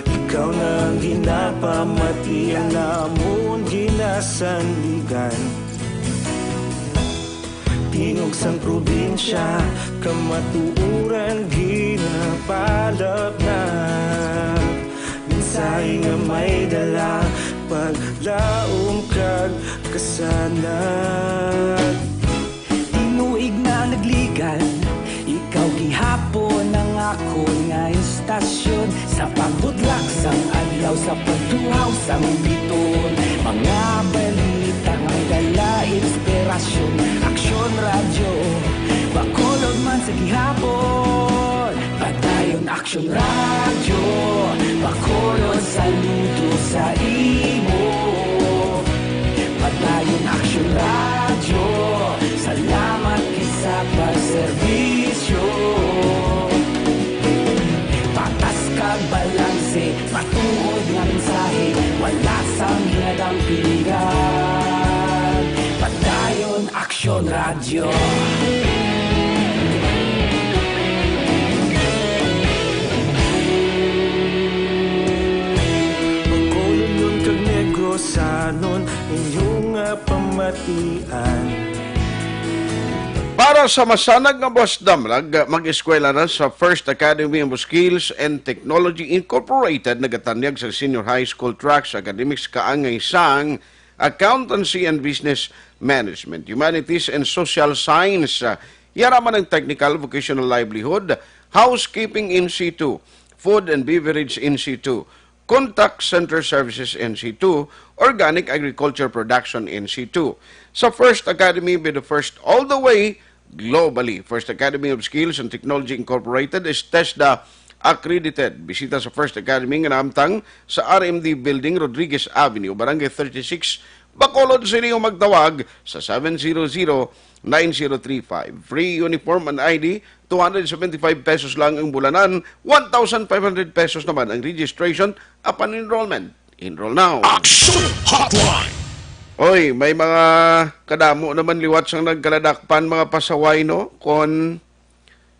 Ikaw na ang ginapamati, ang amon ginasandigan. Tingog sang probinsya, kamatuoran ginapalapnap. Mensahe nga may dala, paglaom kag kasanag. Tinuig na nagligan, ikaw gihapon ang akon nga istasyon. Sa pagbudlak sang adlaw, sa pagtuhaw sang biton, mga balita nga may dala inspirasyon. Aksyon Radyo, Bacolod man sa gihapon. Padayon Aksyon Radyo, Bacolod saludo sa imo. Padayon Aksyon Radyo, salamat gid sa pagserbisyo. Patas kag balanse, matuod nga mensahe, wala sang ginadampingan. Padayon Aksyon Radyo. Bacolodnon kag Negrosanon, inyo nga pamatian. Para sa masanag nga buwas damlag, mag-eskwela na sa First Academy of Skills and Technology Incorporated, nagatanyag sa senior high school track sa academics kaangay sang Accountancy and Business Management, Humanities and Social Science, ah, yara man ang Technical Vocational Livelihood, Housekeeping in situ, Food and Beverage in situ, Contact Center Services in situ, Organic Agriculture Production in situ. Sa First Academy, be the first all the way globally. First Academy of Skills and Technology Incorporated is TESDA accredited. Bisita sa First Academy nga naamtang sa R M D Building, Rodriguez Avenue, Barangay thirty-six, Bacolod City, o magtawag sa seven zero zero, nine zero three five. Free uniform and I D, two hundred seventy-five pesos lang ang bulanan, one thousand five hundred pesos naman ang registration upon enrollment. Enroll now. Action Hotline! Oy, may mga kadamo naman liwat sang nagkaladakpan, mga pasaway, no? Kon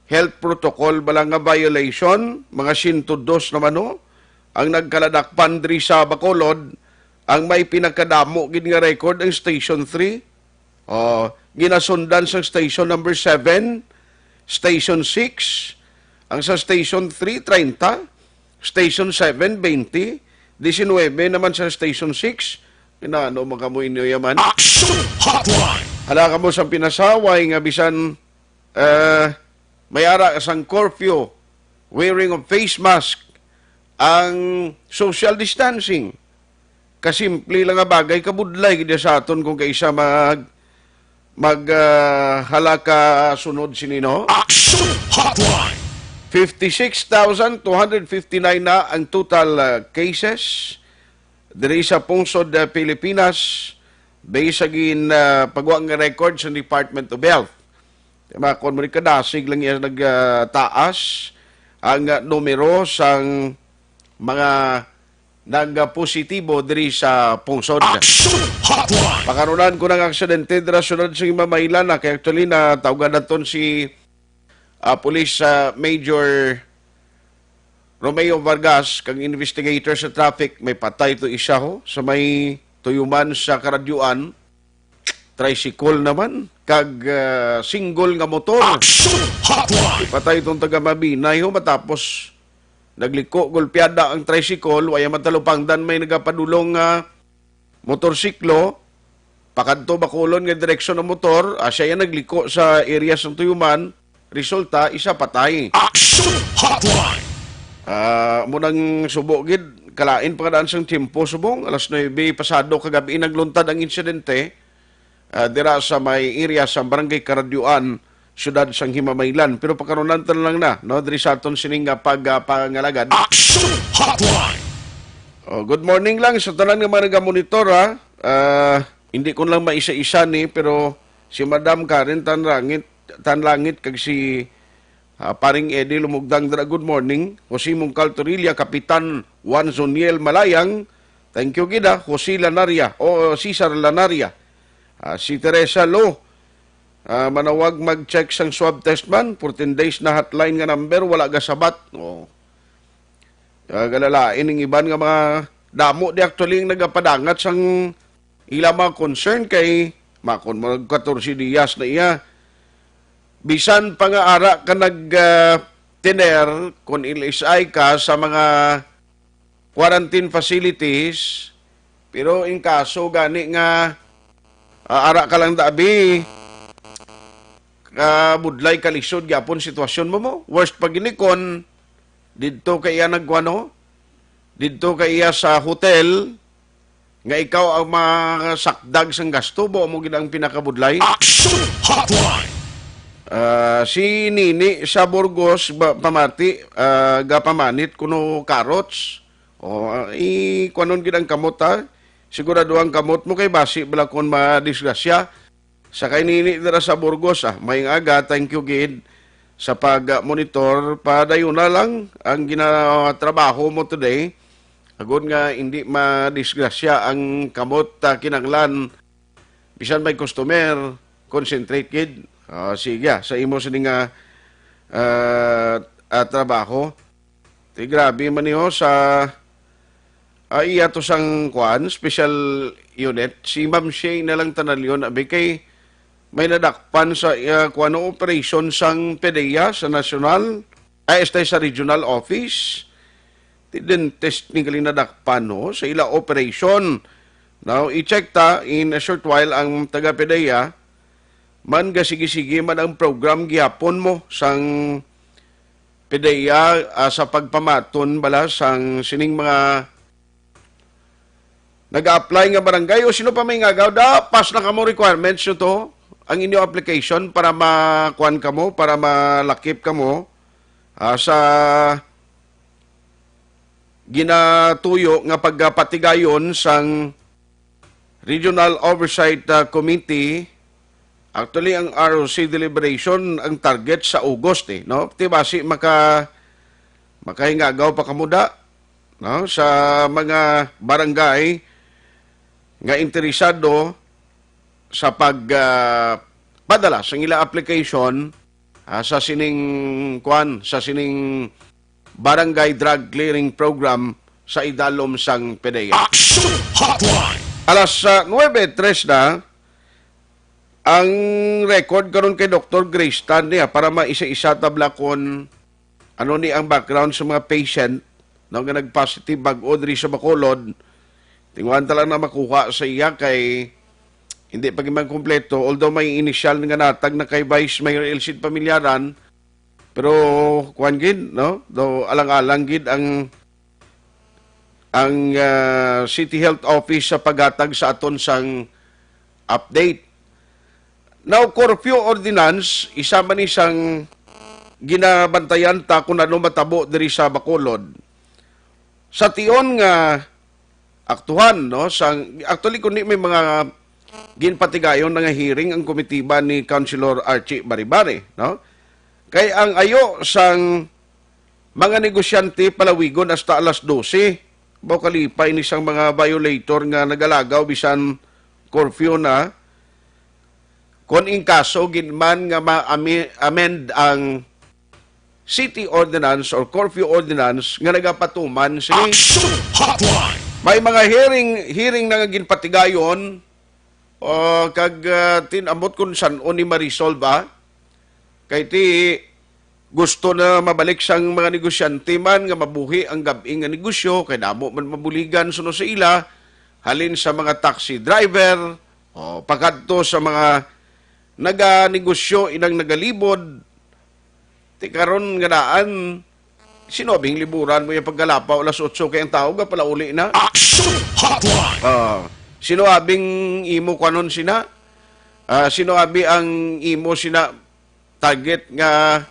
health protocol bala nga violation, mga siyento dos naman, no? Ang nagkaladakpan diri sa Bacolod, ang may pinakadamo gid nga record ang Station three. Oh, ginasundan sang Station number seven, Station six, ang sa Station three, treinta, Station seven, twenty, diecinuebe naman sa Station six. Inaano man kamo inyo yaman? Action Hotline! Hala kamo sang pinasaway nga bisan, eh, may ara sang curfew, wearing of face mask, ang social distancing. Kasimple lang nga bagay, kabudlay gid sa aton kung kaisa mag, mag, ah, hala ka sunod sini, no? Action Hotline! Fifty-six thousand two hundred fifty-nine na ang total, ah, cases diri sa pungsod, ah, Pilipinas, based sa gin, ah, pagwa nga record sa Department of Health. Makon mo ni kadasig lang iya nagtaas ang, ah, numero sang mga nagpositibo diri sa pungsod. Action Hotline! Pakarunan ko ng aksidente dira sa syudad sa Himamaylan, na kay actually natawgan naton si, ah, Police, ah, Major Romeo Vargas, kag investigator sa traffic. May patay to isa, ho, sa may tuyuman sa Karadyoan. Tricycle naman, kag, ah, single nga motor. Action Hotline! Patay itong taga Mabinay, ho, matapos nagliko, golpeada ang tricycle, waya matalupangdan may nagapadulong nga motorsiklo, pakadto Bacolod nga direksyon ang motor, ah, siya yan nagliko sa area sang tuyuman, resulta, isa patay. Action Hotline! Ah, mo nang subo gid, kalain pa kadaan sang tiyempo, subong alas nuebe pasado kagabi nagluntad ang insidente, ah, dira sa may area sa Barangay Karadyoan, siyudad sang Himamaylan. Pero pakarunan ta lang na, no, diri sa aton sining nga pag, ah, pangalagad. Action Hotline! Oh, good morning lang sa tanan nga mga nagamonitor, ha. Ah, hindi ko lang maisa-isa ni, pero si Madam Karen Tanrangit, Tanlangit, kag si, ah, Paring Eddie Lumugdang dira, good morning. Jose Mungkal Torilla, Kapitan Juan Zoniel Malayang, thank you gid, ah. Jose Lanaria, o Cesar Lanaria. Ah, si Teresa Lo, ah, manawag mag-check sang swab test man, fourteen days na hotline nga number, wala gasabat. Oh. Ah, galalain ang iban nga mga damo di actually ang nagapadangat sang ila mga concern kay makon mo nag katorse diyas na iya. Bisan pa nga ara ka nag, ah, tener, kung L S I ka sa mga quarantine facilities, pero in kaso gani nga, ah, ara ka lang dabi, kabudlay, kalisod gyapon sitwasyon mo mo. Worst pa gini kon didto ka iya nagkuano, didto ka iya sa hotel, nga ikaw ang masakdag sang gasto, bo mo gid ang pinakabudlay. Action Hotline! Ah, si Nini sa Burgos, ba, pamati, ah, gapamanit kuno carrots. O, ah, i-kuanon gid ang kamot, ha? Sigurado ang kamot mo kay basi bala kon madisgrasya. Sa kay Nini dira sa Burgos, ah, maayong aga, thank you gid sa pag-monitor. Padayon na lang ang ginatrabaho mo today. Agod nga hindi madisgrasya ang kamot, ah, kinahanglan bisan may customer, concentrate gid. Ah, sige, ah, sa imo sini nga, ah, ah, trabaho. Ti grabe man niyo sa, ah, iya to sang kuan, special unit. Si Ma'am Shay na lang tanalyon, abi, kay may nadakpan sa, ah, kuan, operation sang PDEA sa national, ay, este, sa regional office. Ti dentist ni gali nadakpan, no, sa ila operation. Now, i-check ta in a short while ang taga PDEA. Man gasigi-sigi man ang program gihapon mo sang PDEA, ah, sa pagpamaton bala sang sining mga nag-a-apply nga barangay o sino pa may ngagaw, da, pass na kamo requirements nyo to. ang inyo application para makuan kamo, para malakip kamo, ah, sa ginatuyo nga pagpatigayon sang Regional Oversight, ah, Committee. Actually, ang R O C deliberation ang target sa August, eh, no? Ti basi maka-, makahingagaw pa kamo da, no? Sa mga barangay nga interesado sa pag, ah, padala sang ila application, ah, sa sining, kuan, sa sining Barangay Drug Clearing Program sa idalom sang PDEA. Action Hotline! Alas, ah, nuebe tres na ang record karon kay Doktor Grace Tan niya para maisa-isa tabla kon ano ni ang background sa mga patient, no, nga nag-positive bag-o diri sa Bacolod. Tinguhan ta lang na makuha sa iya kay hindi pa gyud man kompleto, although may initial nga natag na kay Vice Mayor Elcid Paminaran, pero kuan gid, no? Do alang-alang gid ang, ang, ah, City Health Office sa paghatag sa aton sang update. Now, curfew ordinance, isa man ni sang ginabantayan ta kung ano matabo diri sa Bacolod. Sa tion nga aktuhan, no, sang, actually, kundi may mga ginpatigayon na nga hearing ang komitiba ni Councilor Archie Baribari, no? Kay ang ayo sang mga negosyante palawigon hasta alas dose. Baw kalipay ni sang mga violator nga nagalagaw bisan curfew na. Kon in kaso gid man nga ma-ami-, amend ang city ordinance or curfew ordinance nga nagapatuman sini. Action Hotline! May mga hearing, hearing na nga ginpatigayon, o kag, ah, tin-ambot kung san-o ni ma-resolve, ah. Kay ti gusto na mabalik sang mga negosyante man nga mabuhi ang gab-i nga negosyo, kay damo man mabuligan suno sa ila, halin sa mga taxi driver, o pakadto sa mga naganegosyo inang nagalibod. Ti karon nga daan, sino abing liburan mo yung pagkalapaw alas otso kay ang tao gapalauli na? Action Hotline! Ah, sino abing imo kwanon sina? Ah, sino abi ang imo sina target nga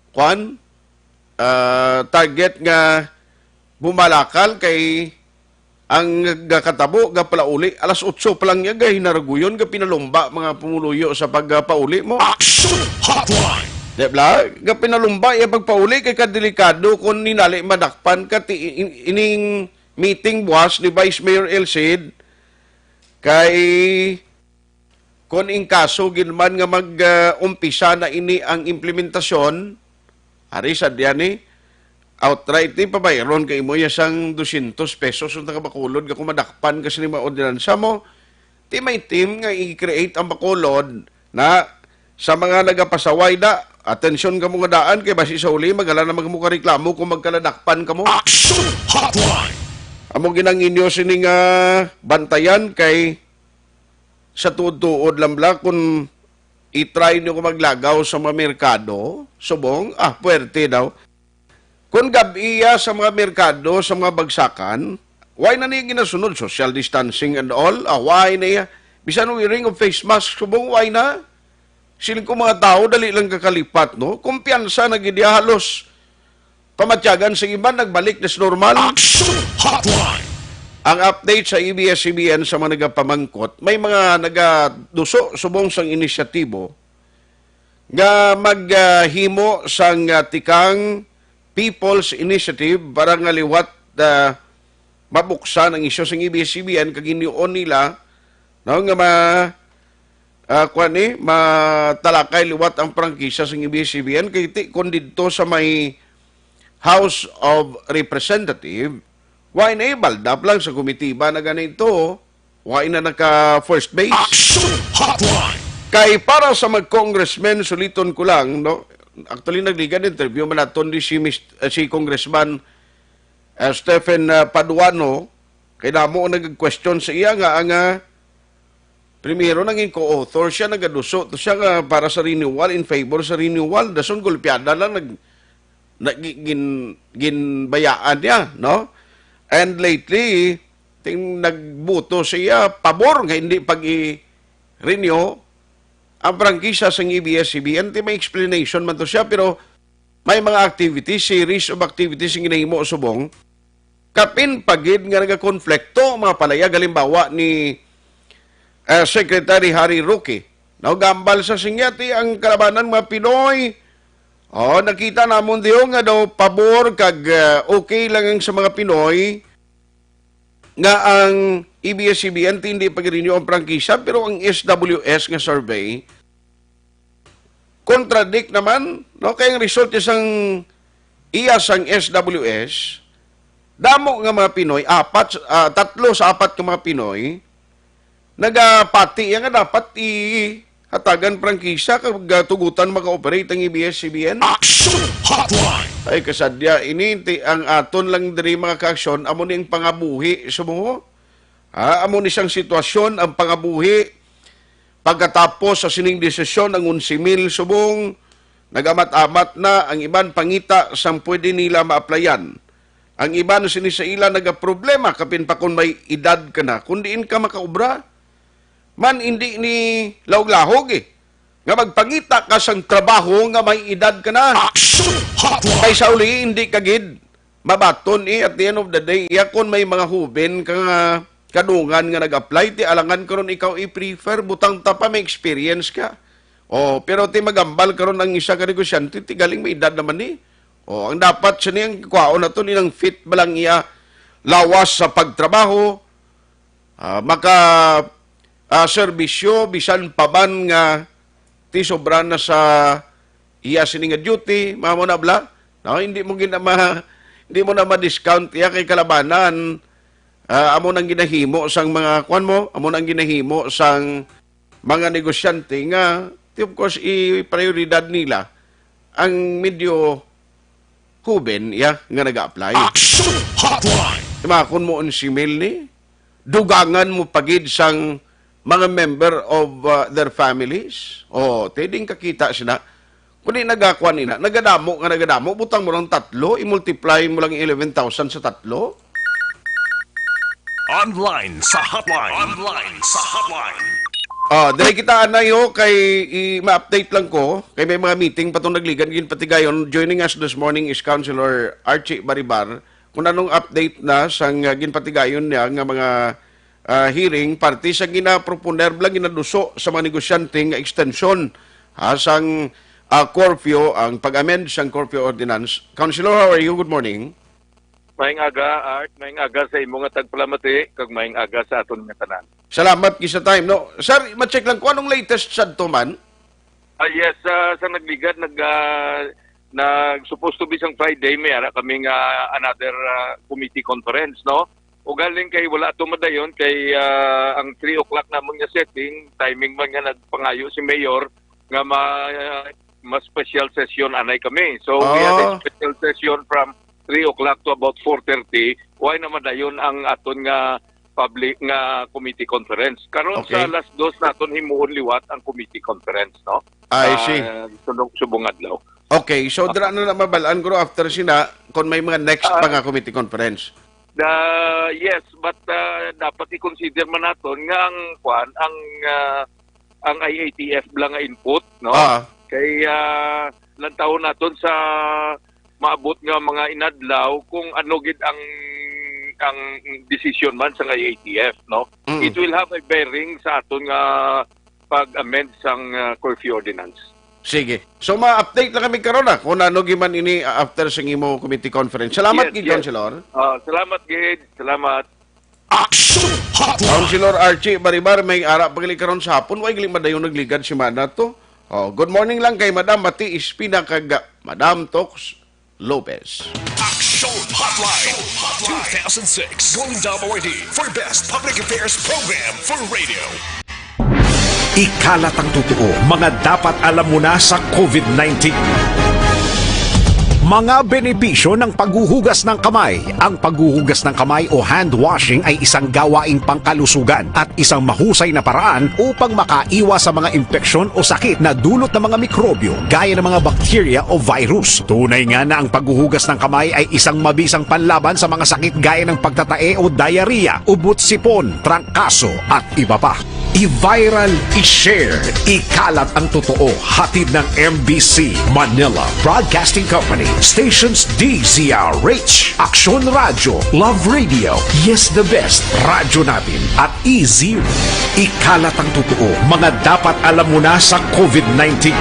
kwan? Ah, target nga bumalakal kay ang gakatabo, gapalauli, alas otso pa lang niya, gahinaraguyon, gapinalumba, mga pumuluyo sa pagpauli mo. Action Hotline! Di ba? Gapinalumba, iya pagpauli, kay kadelikado kung ninali madakpan ka, ti-, in-, ining meeting buwas ni Vice Mayor El Cid, kay Kon in kaso gid man nga mag, ah, umpisa na ini ang implementasyon, ari sa diyan ni outright ni pabayron kay imo iya sang dosyentos pesos ang taga Bacolod nga kung madakpan ka sini mga ordinansa mo, ti may team nga i-create ang Bacolod na sa mga nagapasaway da, atensyon kamo nga daan kay basi sa uli maghala na man kamo ka reklamo kung magkaladakpan kamo. Action Hotline! Amo ginang inyo sini nga bantayan kay sa tuod-tuod lang bala, kung i-try niyo ko maglagaw sa mga merkado, subong, ah, puwerte daw. Kung gab-iya sa mga merkado, sa mga bagsakan, why na niya ginasunod? Social distancing and all, ah, why na iya? Bisan wearing of face mask, subong, why na? Siling ko mga tao, dali lang kakalipat, no? Kumpiyansa na gid iya, halos pamatyagan sa iban, nagbalik na sa normal. Action Hotline! Ang update sa A B S C B N sa mga nagapamangkot, may mga nagaduso subong sang inisyatibo nga maghimo sang, ah, tikang People's Initiative para nga liwat, ah, mabuksan ang isyu sang A B S C B N kag hinuon nila, no, nga ma-, ah, kuwan ni, matalakay liwat ang prangkisa sang A B S C B N kay ti-, kon didto sa may House of Representative, wa na, eh, baldap lang sa komitiba na ganito, wa na naka first base. Action Hotline! Kay para sa mag-congressmen, suliton ko lang, no? Actually, nagligan interview man naton di si Mis-, eh, si Congressman, eh, Stephen, eh, Paduano, kay damo ang nag-question sa iya nga ang, ah, primero nangin co-author siya, nagaduso to siya nga para sa renewal, in favor sa renewal. Dason gulpiada lang nag-, na-, gi-, gin-, ginbayaan niya, no? And lately, ting-, nagbuto siya pabor nga hindi pag-i-renew. ang prangkisa sang A B S C B N, ti may explanation man to siya, pero may mga activities, series of activities nga ginahimo subong. Kapin pa gid nga nagakonflikto ang mga palayag, halimbawa ni, eh, Secretary Harry Roque. Nagambal sa siya, ti ang kalabanan mga Pinoy. Oh, nakita namon diyo nga daw pabor kag, eh, okay lang ang sa mga Pinoy nga ang A B S C B N ti hindi pag-renew ang prangkisa, pero ang S W S nga survey, contradict naman, no? Kay ang result sang iya sang S W S, damo nga mga Pinoy, apat, ah, tatlo sa apat ka mga Pinoy, nagapati iya nga dapat ihatagan prangkisa kag, ah, tugutan maka-operate ang A B S C B N. Action Hotline! Ay, kasadya, ini ti ang aton lang diri, mga kaaksyon, amo ni ang pangabuhi sa mo. Ha, amo ni sang sitwasyon ang pangabuhi pagkatapos sa sining desisyon ang onse mil subong nagamat-amat na ang iban pangita sang pwede nila maaplayan. Ang iban sini sa ila nagaproblema kapin pa kon may edad ka na, kun diin ka makaobra. Man, indi ni lahog-lahog, eh, nga magpangita ka sang trabaho nga may edad ka na. Action Hotline! Kay sa uli, hindi ka gid mabaton, eh, at the end of the day, iya kon may mga huben ka nga kadungan nga nag-apply, ti alangan karon ikaw i-prefer, butang ta pa may experience ka. Oh, pero ti magambal karon ang isa ka negosyante, ti galing may edad naman ni. Oh, ang dapat siya niyang kwaon nato ni nang fit ba lang iya lawas sa pagtrabaho, ah, maka, ah, serbisyo, bisan pa man nga ti sobra na sa iya sini nga duty, mamo na bala. No, hindi mo gina ma-, hindi mo na ma-discount iya kay kalabanan, ah, amo nang ginahimo sang mga, kuwan mo, amo nang ginahimo sang mga negosyante nga, ti, of course, i-prioridad nila ang medyo huben iya nga nag-a-apply. Action Hotline! Diba, kung mo onse mil ni, dugangan mo pa gid sang mga member of, uh, their families. O, ti, ding kakita sila. Kung di nagakuan nila, nagadamo nga nagadamo, butang mo lang tatlo, i-multiply mo lang eleven thousand sa tatlo. Online sa hotline. Online sa hotline. Ah, diri kita anay ho, kay i-, ma-update lang ko, kay may mga meeting pa tong nagligad, ginpatigayon. Joining us this morning is Councilor Archie Baribar. Kung anong update na sang, ah, ginpatigayon niya nga mga, ah, hearing, parte sa ginaproponer bala, ginaduso sa mga negosyante nga extension, ha, sang, ah, curfew, ang pag-amend sang curfew ordinance. Councilor, how are you? Good morning. Maayong aga, Art. Maayong aga sa imo nga tagpalamati, kag maayong aga sa aton nga tanan. Salamat gid sa time, no? Sir, ma-check lang ko anong latest sadto man? Ah, yes, ah, sa nagligad, nag, ah, nag, supposed to be sang Friday, may ara kami nga another, ah, committee conference, no? Ugaling kay wala to madayon, kay, ah, ang three o'clock namon nga setting, timing man nga nagpangayo si Mayor nga ma-, ma-special session anay kami. So, we had a Ah. special session from three o'clock to about four thirty. Why na madayon ang aton nga public nga committee conference? Karon Okay. sa alas dos naton himuon liwat ang committee conference, no? I Ah, see. Subong, subong adlaw. Okay, so Ah. dira na na mabalaan ko after sina kung may mga next Ah. pa nga committee conference. The, yes, but, ah, dapat i-consider man naton nga ang, kwan, ang, ah, ang I A T F lang nga input, no? Ah. Kay, ah, lantawon naton sa maabot nga mga inadlaw kung ano gid ang, ang decision man sa I A T F, no? Mm. It will have a bearing sa aton nga pag-amend sang, ah, curfew ordinance. Sige. So, ma-update lang kami karon, ah, kung ano gid man ini, ah, after sa imo committee conference. Salamat Yes, gid, yes. Councilor. Ah, salamat gid. Salamat. Action Hotline! Councilor Archie Baribar, may ara pa gali karon sa hapon. Way gali madayon nagligad semana to. Oh, good morning lang kay Madam Mati Espina kag, ah, Madam Tox Lopez. Action Hotline two thousand six Golden Dome Awardee for Best Public Affairs Program for Radio. Ikalat ang totoo, mga dapat alam mo na sa COVID nineteen. Mga benepisyo ng paghuhugas ng kamay. Ang paghuhugas ng kamay o hand washing ay isang gawaing pangkalusugan at isang mahusay na paraan upang makaiwas sa mga impeksyon o sakit na dulot ng mga mikrobyo gaya ng mga bakterya o virus. Tunay nga na ang paghuhugas ng kamay ay isang mabisang panlaban sa mga sakit gaya ng pagtatae o diarrhea, ubot sipon, trangkaso, at iba pa. I-viral, i-share, ikalat ang totoo. Hatid ng M B C Manila Broadcasting Company, stations D Z R H, Aksyon Radyo, Love Radio, Yes the Best, Radyo Natin, at Easy. Ikalat ang totoo, mga dapat alam mo na sa COVID nineteen.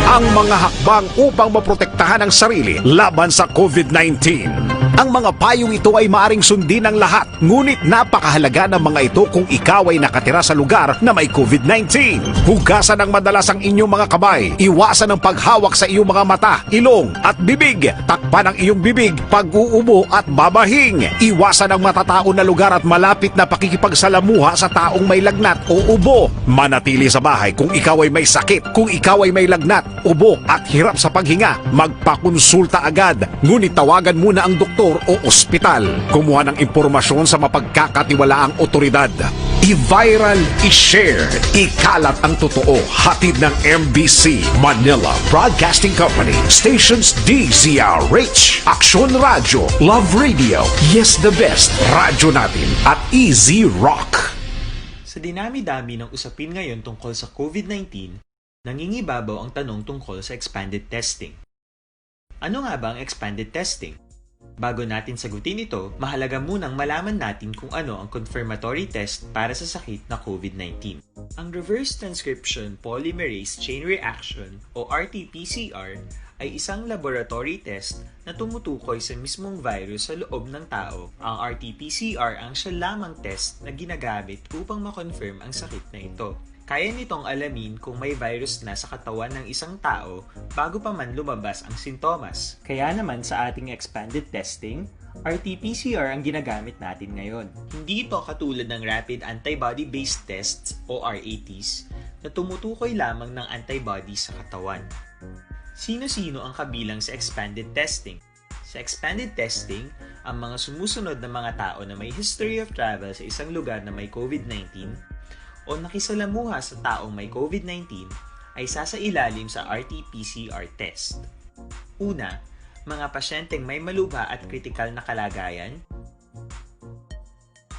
Ang mga hakbang upang maprotektahan ang sarili laban sa COVID nineteen. Ang mga payong ito ay maaring sundin ng lahat, ngunit napakahalaga ng mga ito kung ikaw ay nakatira sa lugar na may COVID nineteen. Hugasan ng madalas ang inyong mga kamay. Iwasan ang paghawak sa iyong mga mata, ilong, at bibig. Takpan ang iyong bibig pag-uubo at babahing. Iwasan ang matatao na lugar at malapit na pakikipagsalamuha sa taong may lagnat o ubo. Manatili sa bahay kung ikaw ay may sakit, kung ikaw ay may lagnat, ubo, at hirap sa paghinga. Magpakonsulta agad, ngunit tawagan muna ang doktor o ospital. Kumuha ng impormasyon sa mapagkakatiwalaang otoridad. I-viral, i-share, ikalat ang totoo. Hatid ng M B C Manila Broadcasting Company, stations D Z R H, Aksyon Radyo, Love Radio, Yes the Best, Radyo Natin, at Easy Rock. Sa dinami-dami ng usapin ngayon tungkol sa COVID nineteen, nangingibabaw ang tanong tungkol sa expanded testing. Ano nga ba ang expanded testing? Bago natin sagutin ito, mahalaga munang malaman natin kung ano ang confirmatory test para sa sakit na COVID nineteen. Ang reverse transcription polymerase chain reaction o R T P C R ay isang laboratory test na tumutukoy sa mismong virus sa loob ng tao. Ang R T P C R ang siya lamang test na ginagamit upang ma-confirm ang sakit na ito. Kaya nitong alamin kung may virus na sa katawan ng isang tao bago pa man lumabas ang sintomas. Kaya naman sa ating expanded testing, R T P C R ang ginagamit natin ngayon. Hindi ito katulad ng rapid antibody-based tests o R A Ts na tumutukoy lamang ng antibodies sa katawan. Sino-sino ang kabilang sa expanded testing? Sa expanded testing, ang mga sumusunod na mga tao na may history of travel sa isang lugar na may COVID nineteen o nakisalamuha sa taong may COVID nineteen ay sasailalim sa R T P C R test. Una, mga pasyenteng may malubha at kritikal na kalagayan.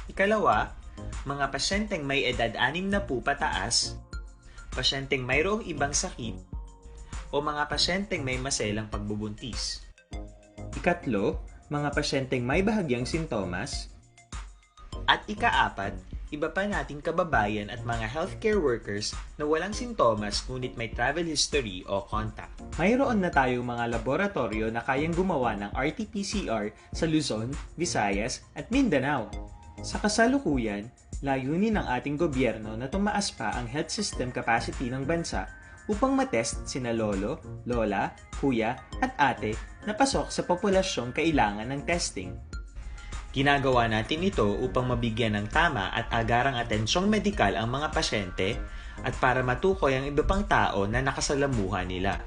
Ikalawa, mga pasyenteng may edad anim na po pataas, pasyenteng mayroong ibang sakit, o mga pasyenteng may maselang pagbubuntis. Ikatlo, mga pasyenteng may bahagyang sintomas. At ikaapat, iba pa nating kababayan at mga healthcare workers na walang sintomas ngunit may travel history o contact. Mayroon na tayong mga laboratoryo na kayang gumawa ng R T P C R sa Luzon, Visayas, at Mindanao. Sa kasalukuyan, layunin ng ating gobyerno na tumaas pa ang health system capacity ng bansa upang matest sina lolo, lola, kuya, at ate na pasok sa populasyong kailangan ng testing. Ginagawa natin ito upang mabigyan ng tama at agarang atensyong medikal ang mga pasyente at para matukoy ang iba pang tao na nakasalamuha nila.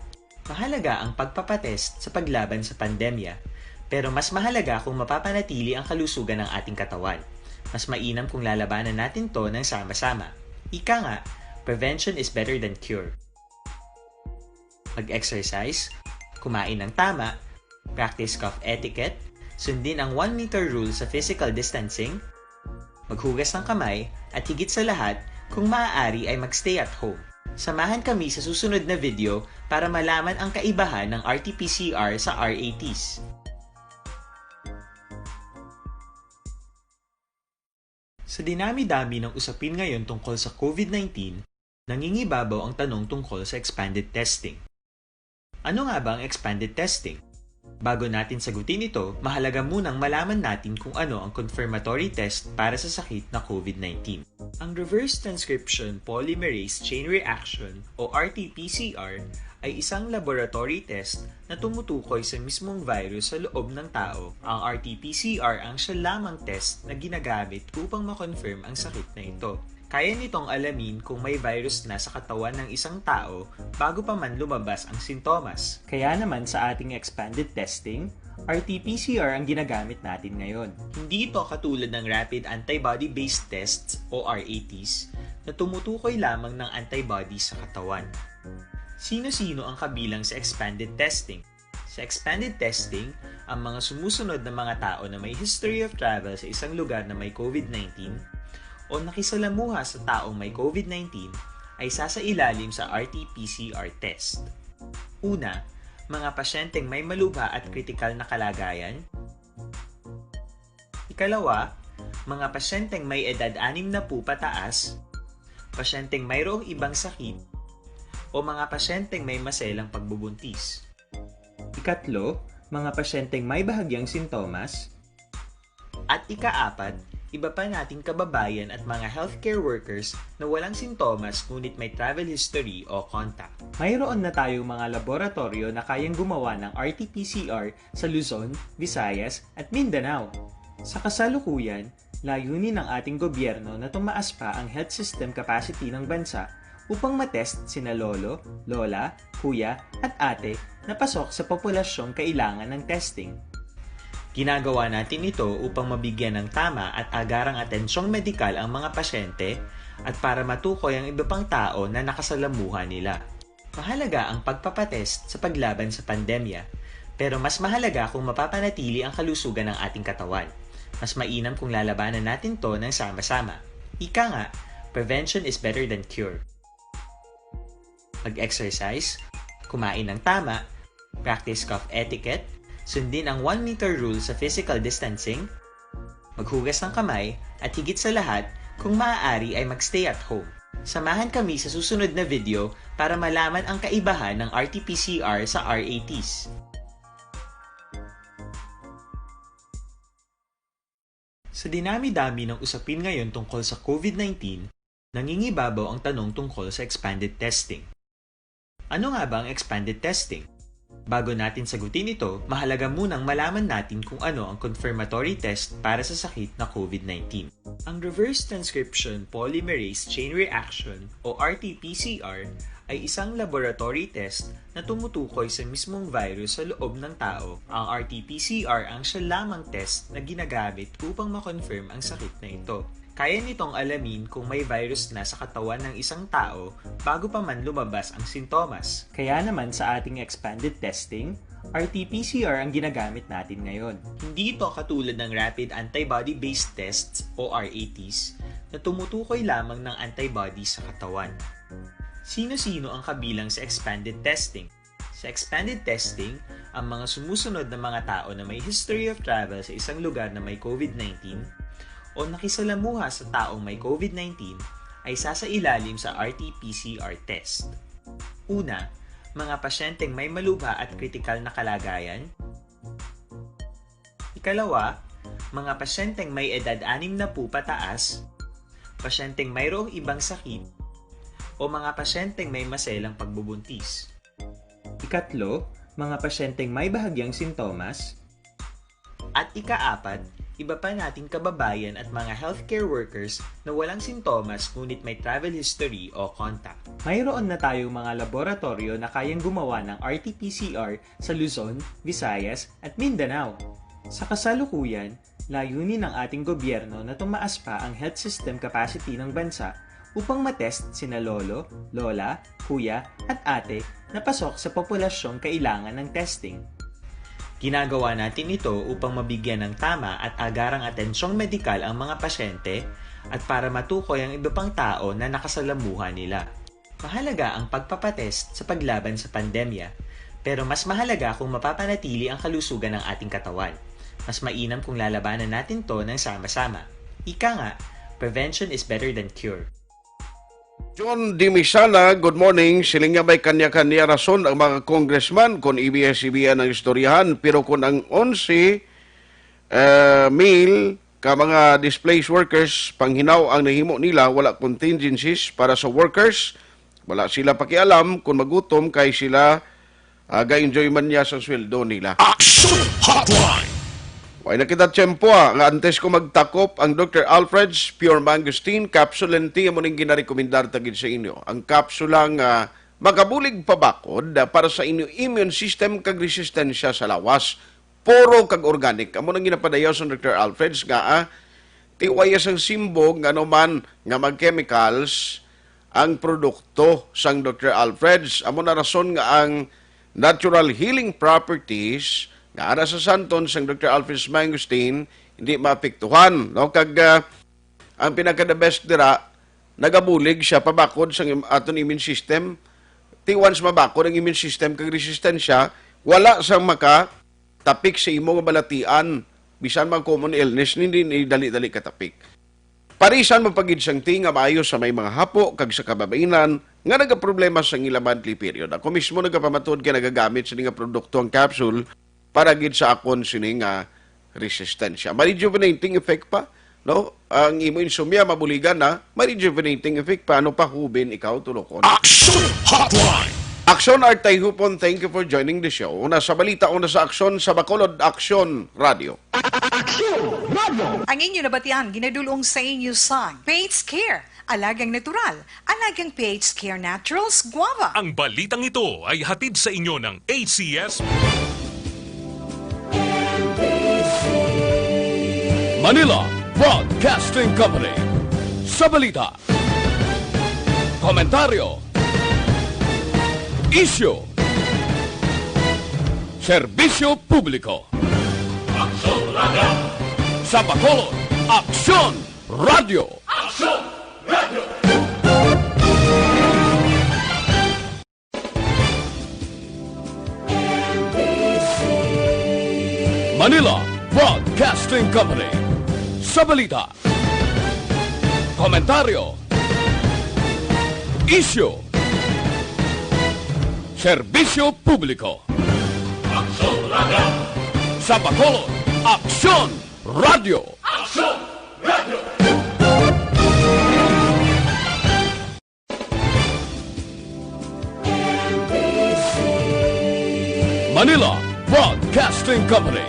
Mahalaga ang pagpapatest sa paglaban sa pandemya, pero mas mahalaga kung mapapanatili ang kalusugan ng ating katawan. Mas mainam kung lalabanan natin to ng sama-sama. Ika nga, prevention is better than cure. Mag-exercise, kumain ng tama, practice cough etiquette, sundin ang one meter rule sa physical distancing, maghugas ng kamay, at higit sa lahat, kung maaari ay magstay at home. Samahan kami sa susunod na video para malaman ang kaibahan ng R T P C R sa R A Ts. Sa dinami-dami ng usapin ngayon tungkol sa COVID nineteen, nangingibabaw ang tanong tungkol sa expanded testing. Ano nga ba ang expanded testing? Bago natin sagutin ito, mahalaga munang malaman natin kung ano ang confirmatory test para sa sakit na COVID nineteen. Ang reverse transcription polymerase chain reaction o R T P C R ay isang laboratory test na tumutukoy sa mismong virus sa loob ng tao. Ang R T P C R ang siya lamang test na ginagamit upang ma-confirm ang sakit na ito. Kaya nitong alamin kung may virus na sa katawan ng isang tao bago pa man lumabas ang sintomas. Kaya naman sa ating expanded testing, R T P C R ang ginagamit natin ngayon. Hindi ito katulad ng rapid antibody-based tests o R A Ts na tumutukoy lamang ng antibodies sa katawan. Sino-sino ang kabilang sa expanded testing? Sa expanded testing, ang mga sumusunod na mga tao na may history of travel sa isang lugar na may COVID nineteen o nakisalamuha sa taong may COVID nineteen ay sasailalim sa R T P C R test. Una, mga pasyenteng may malubha at kritikal na kalagayan. Ikalawa, mga pasyenteng may edad anim na po pataas, pasyenteng mayroong ibang sakit, o mga pasyenteng may maselang pagbubuntis. Ikatlo, mga pasyenteng may bahagyang sintomas. At ikaapat, iba pa nating kababayan at mga healthcare workers na walang sintomas ngunit may travel history o contact. Mayroon na tayong mga laboratoryo na kayang gumawa ng R T P C R sa Luzon, Visayas, at Mindanao. Sa kasalukuyan, layunin ng ating gobyerno na tumaas pa ang health system capacity ng bansa upang matest sina lolo, lola, kuya, at ate na pasok sa populasyong kailangan ng testing. Ginagawa natin ito upang mabigyan ng tama at agarang atensyong medikal ang mga pasyente at para matukoy ang iba pang tao na nakasalamuha nila. Mahalaga ang pagpapatest sa paglaban sa pandemya, pero mas mahalaga kung mapapanatili ang kalusugan ng ating katawan. Mas mainam kung lalabanan natin to ng sama-sama. Ika nga, prevention is better than cure. Mag-exercise, kumain ng tama, practice cough etiquette, sundin ang one meter rule sa physical distancing, maghugas ng kamay, at higit sa lahat, kung maaari ay mag-stay at home. Samahan kami sa susunod na video para malaman ang kaibahan ng R T P C R sa R A Ts. Sa dinami-dami ng usapin ngayon tungkol sa COVID nineteen, nangingibabaw ang tanong tungkol sa expanded testing. Ano nga ba ang expanded testing? Bago natin sagutin ito, mahalaga munang malaman natin kung ano ang confirmatory test para sa sakit na COVID nineteen. Ang reverse transcription polymerase chain reaction o R T P C R ay isang laboratory test na tumutukoy sa mismong virus sa loob ng tao. Ang R T P C R ang siya lamang test na ginagamit upang ma-confirm ang sakit na ito. Kaya nitong alamin kung may virus na sa katawan ng isang tao bago pa man lumabas ang sintomas. Kaya naman sa ating expanded testing, R T P C R ang ginagamit natin ngayon. Hindi ito katulad ng rapid antibody-based tests o R A Ts na tumutukoy lamang ng antibody sa katawan. Sino-sino ang kabilang sa expanded testing? Sa expanded testing, ang mga sumusunod na mga tao na may history of travel sa isang lugar na may COVID nineteen o nakisalamuha sa taong may COVID nineteen ay sasailalim sa R T P C R test. Una, mga pasyenteng may malubha at kritikal na kalagayan. Ikalawa, mga pasyenteng may edad anim na po pataas, pasyenteng mayroong ibang sakit, o mga pasyenteng may maselang pagbubuntis. Ikatlo, mga pasyenteng may bahagyang sintomas. At ikaapat, iba pa nating kababayan at mga healthcare workers na walang sintomas ngunit may travel history o contact. Mayroon na tayong mga laboratorio na kayang gumawa ng R T P C R sa Luzon, Visayas, at Mindanao. Sa kasalukuyan, layunin ng ating gobyerno na tumaas pa ang health system capacity ng bansa upang matest sina lolo, lola, kuya, at ate na pasok sa populasyong kailangan ng testing. Ginagawa natin ito upang mabigyan ng tama at agarang atensyong medikal ang mga pasyente at para matukoy ang iba pang tao na nakasalamuha nila. Mahalaga ang pagpapatest sa paglaban sa pandemya, pero mas mahalaga kung mapapanatili ang kalusugan ng ating katawan. Mas mainam kung lalabanan natin to ng sama-sama. Ika nga, prevention is better than cure. John Dimisala, good morning. Siling niya may kanya-kanya rason ang mga congressman kung ABS-CBN ang istoryahan, pero kung ang onse uh, mil ka mga displaced workers, panghinaw ang nahimo nila, wala contingencies para sa workers, wala sila pakialam kung magutom kay sila uh, ga-enjoy man niya sa sweldo nila. Action Hotline! Way na kita tiyempo ah, nga antes ko magtakop ang Doctor Alfred's Pure Mangosteen Capsule and Tea, amo ning ginarekomendar ta gid sa inyo. Ang kapsula nga makabulig pabakod ah, para sa inyo immune system kag resistensya sa lawas. Puro kag organic. Amo nang ginapadayaw sa Doctor Alfred's nga ah, tiwaya sang simbog nga ano man nga mag chemicals ang produkto sang Doctor Alfred's. Amo na rason nga ang natural healing properties nga ara sa santon sang Doctor Alfred's Mangosteen hindi maapektuhan, no? Kag ah, Ang pinaka-the best dira, nagabulig siya pabakod sa im-, aton immune system. Ti once mabakod ang immune system kag resistensya, wala sang makatapik sa imo nga balatian, bisan mga common illness, hindi ni dali-dali katapik. Parisan mo pa gid sang tea nga maayo sa may mga hapo kag sa kababainan nga nagaproblema sa ila monthly period. Ako mismo nagapamatud kay nagagamit sini nga produkto ang capsule para gid sa akon sini nga resistensya. Ma-rejuvenating effect pa, no? Ang imo insomnia mabuligan na, ma-rejuvenating effect pa, ano pa hubin ikaw tulokon? Action Hotline. Action Art Tayhupon, thank you for joining the show. Una sa balita, una sa aksyon sa Bacolod Aksyon Radio. Aksyon Radio. Ang inyo nabatian ginadulong sa inyo sang P H Care, alagang natural, alagang P H Care Naturals, Guava. Ang balitang ito ay hatid sa inyo ng A C S. Manila Broadcasting Company. Sa balita, komentaryo, isyu, serbisyo publiko. Aksyon Radio. Sa Bacolod, Aksyon Radio. Aksyon Radio. Manila Broadcasting Company. Sa balita, komentaryo, isyu, serbisyo publiko. Aksyon Radio. Sa Bacolod, Aksyon Radio. Aksyon Radio. Manila Broadcasting Company.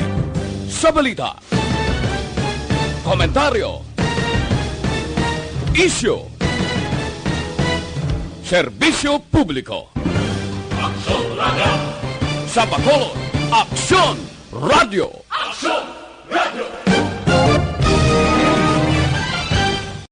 Sa balita, komentaryo, isyu, serbisyo publiko. Aksyon Radio. Sa Bacolod, Aksyon Radio. Aksyon Radio.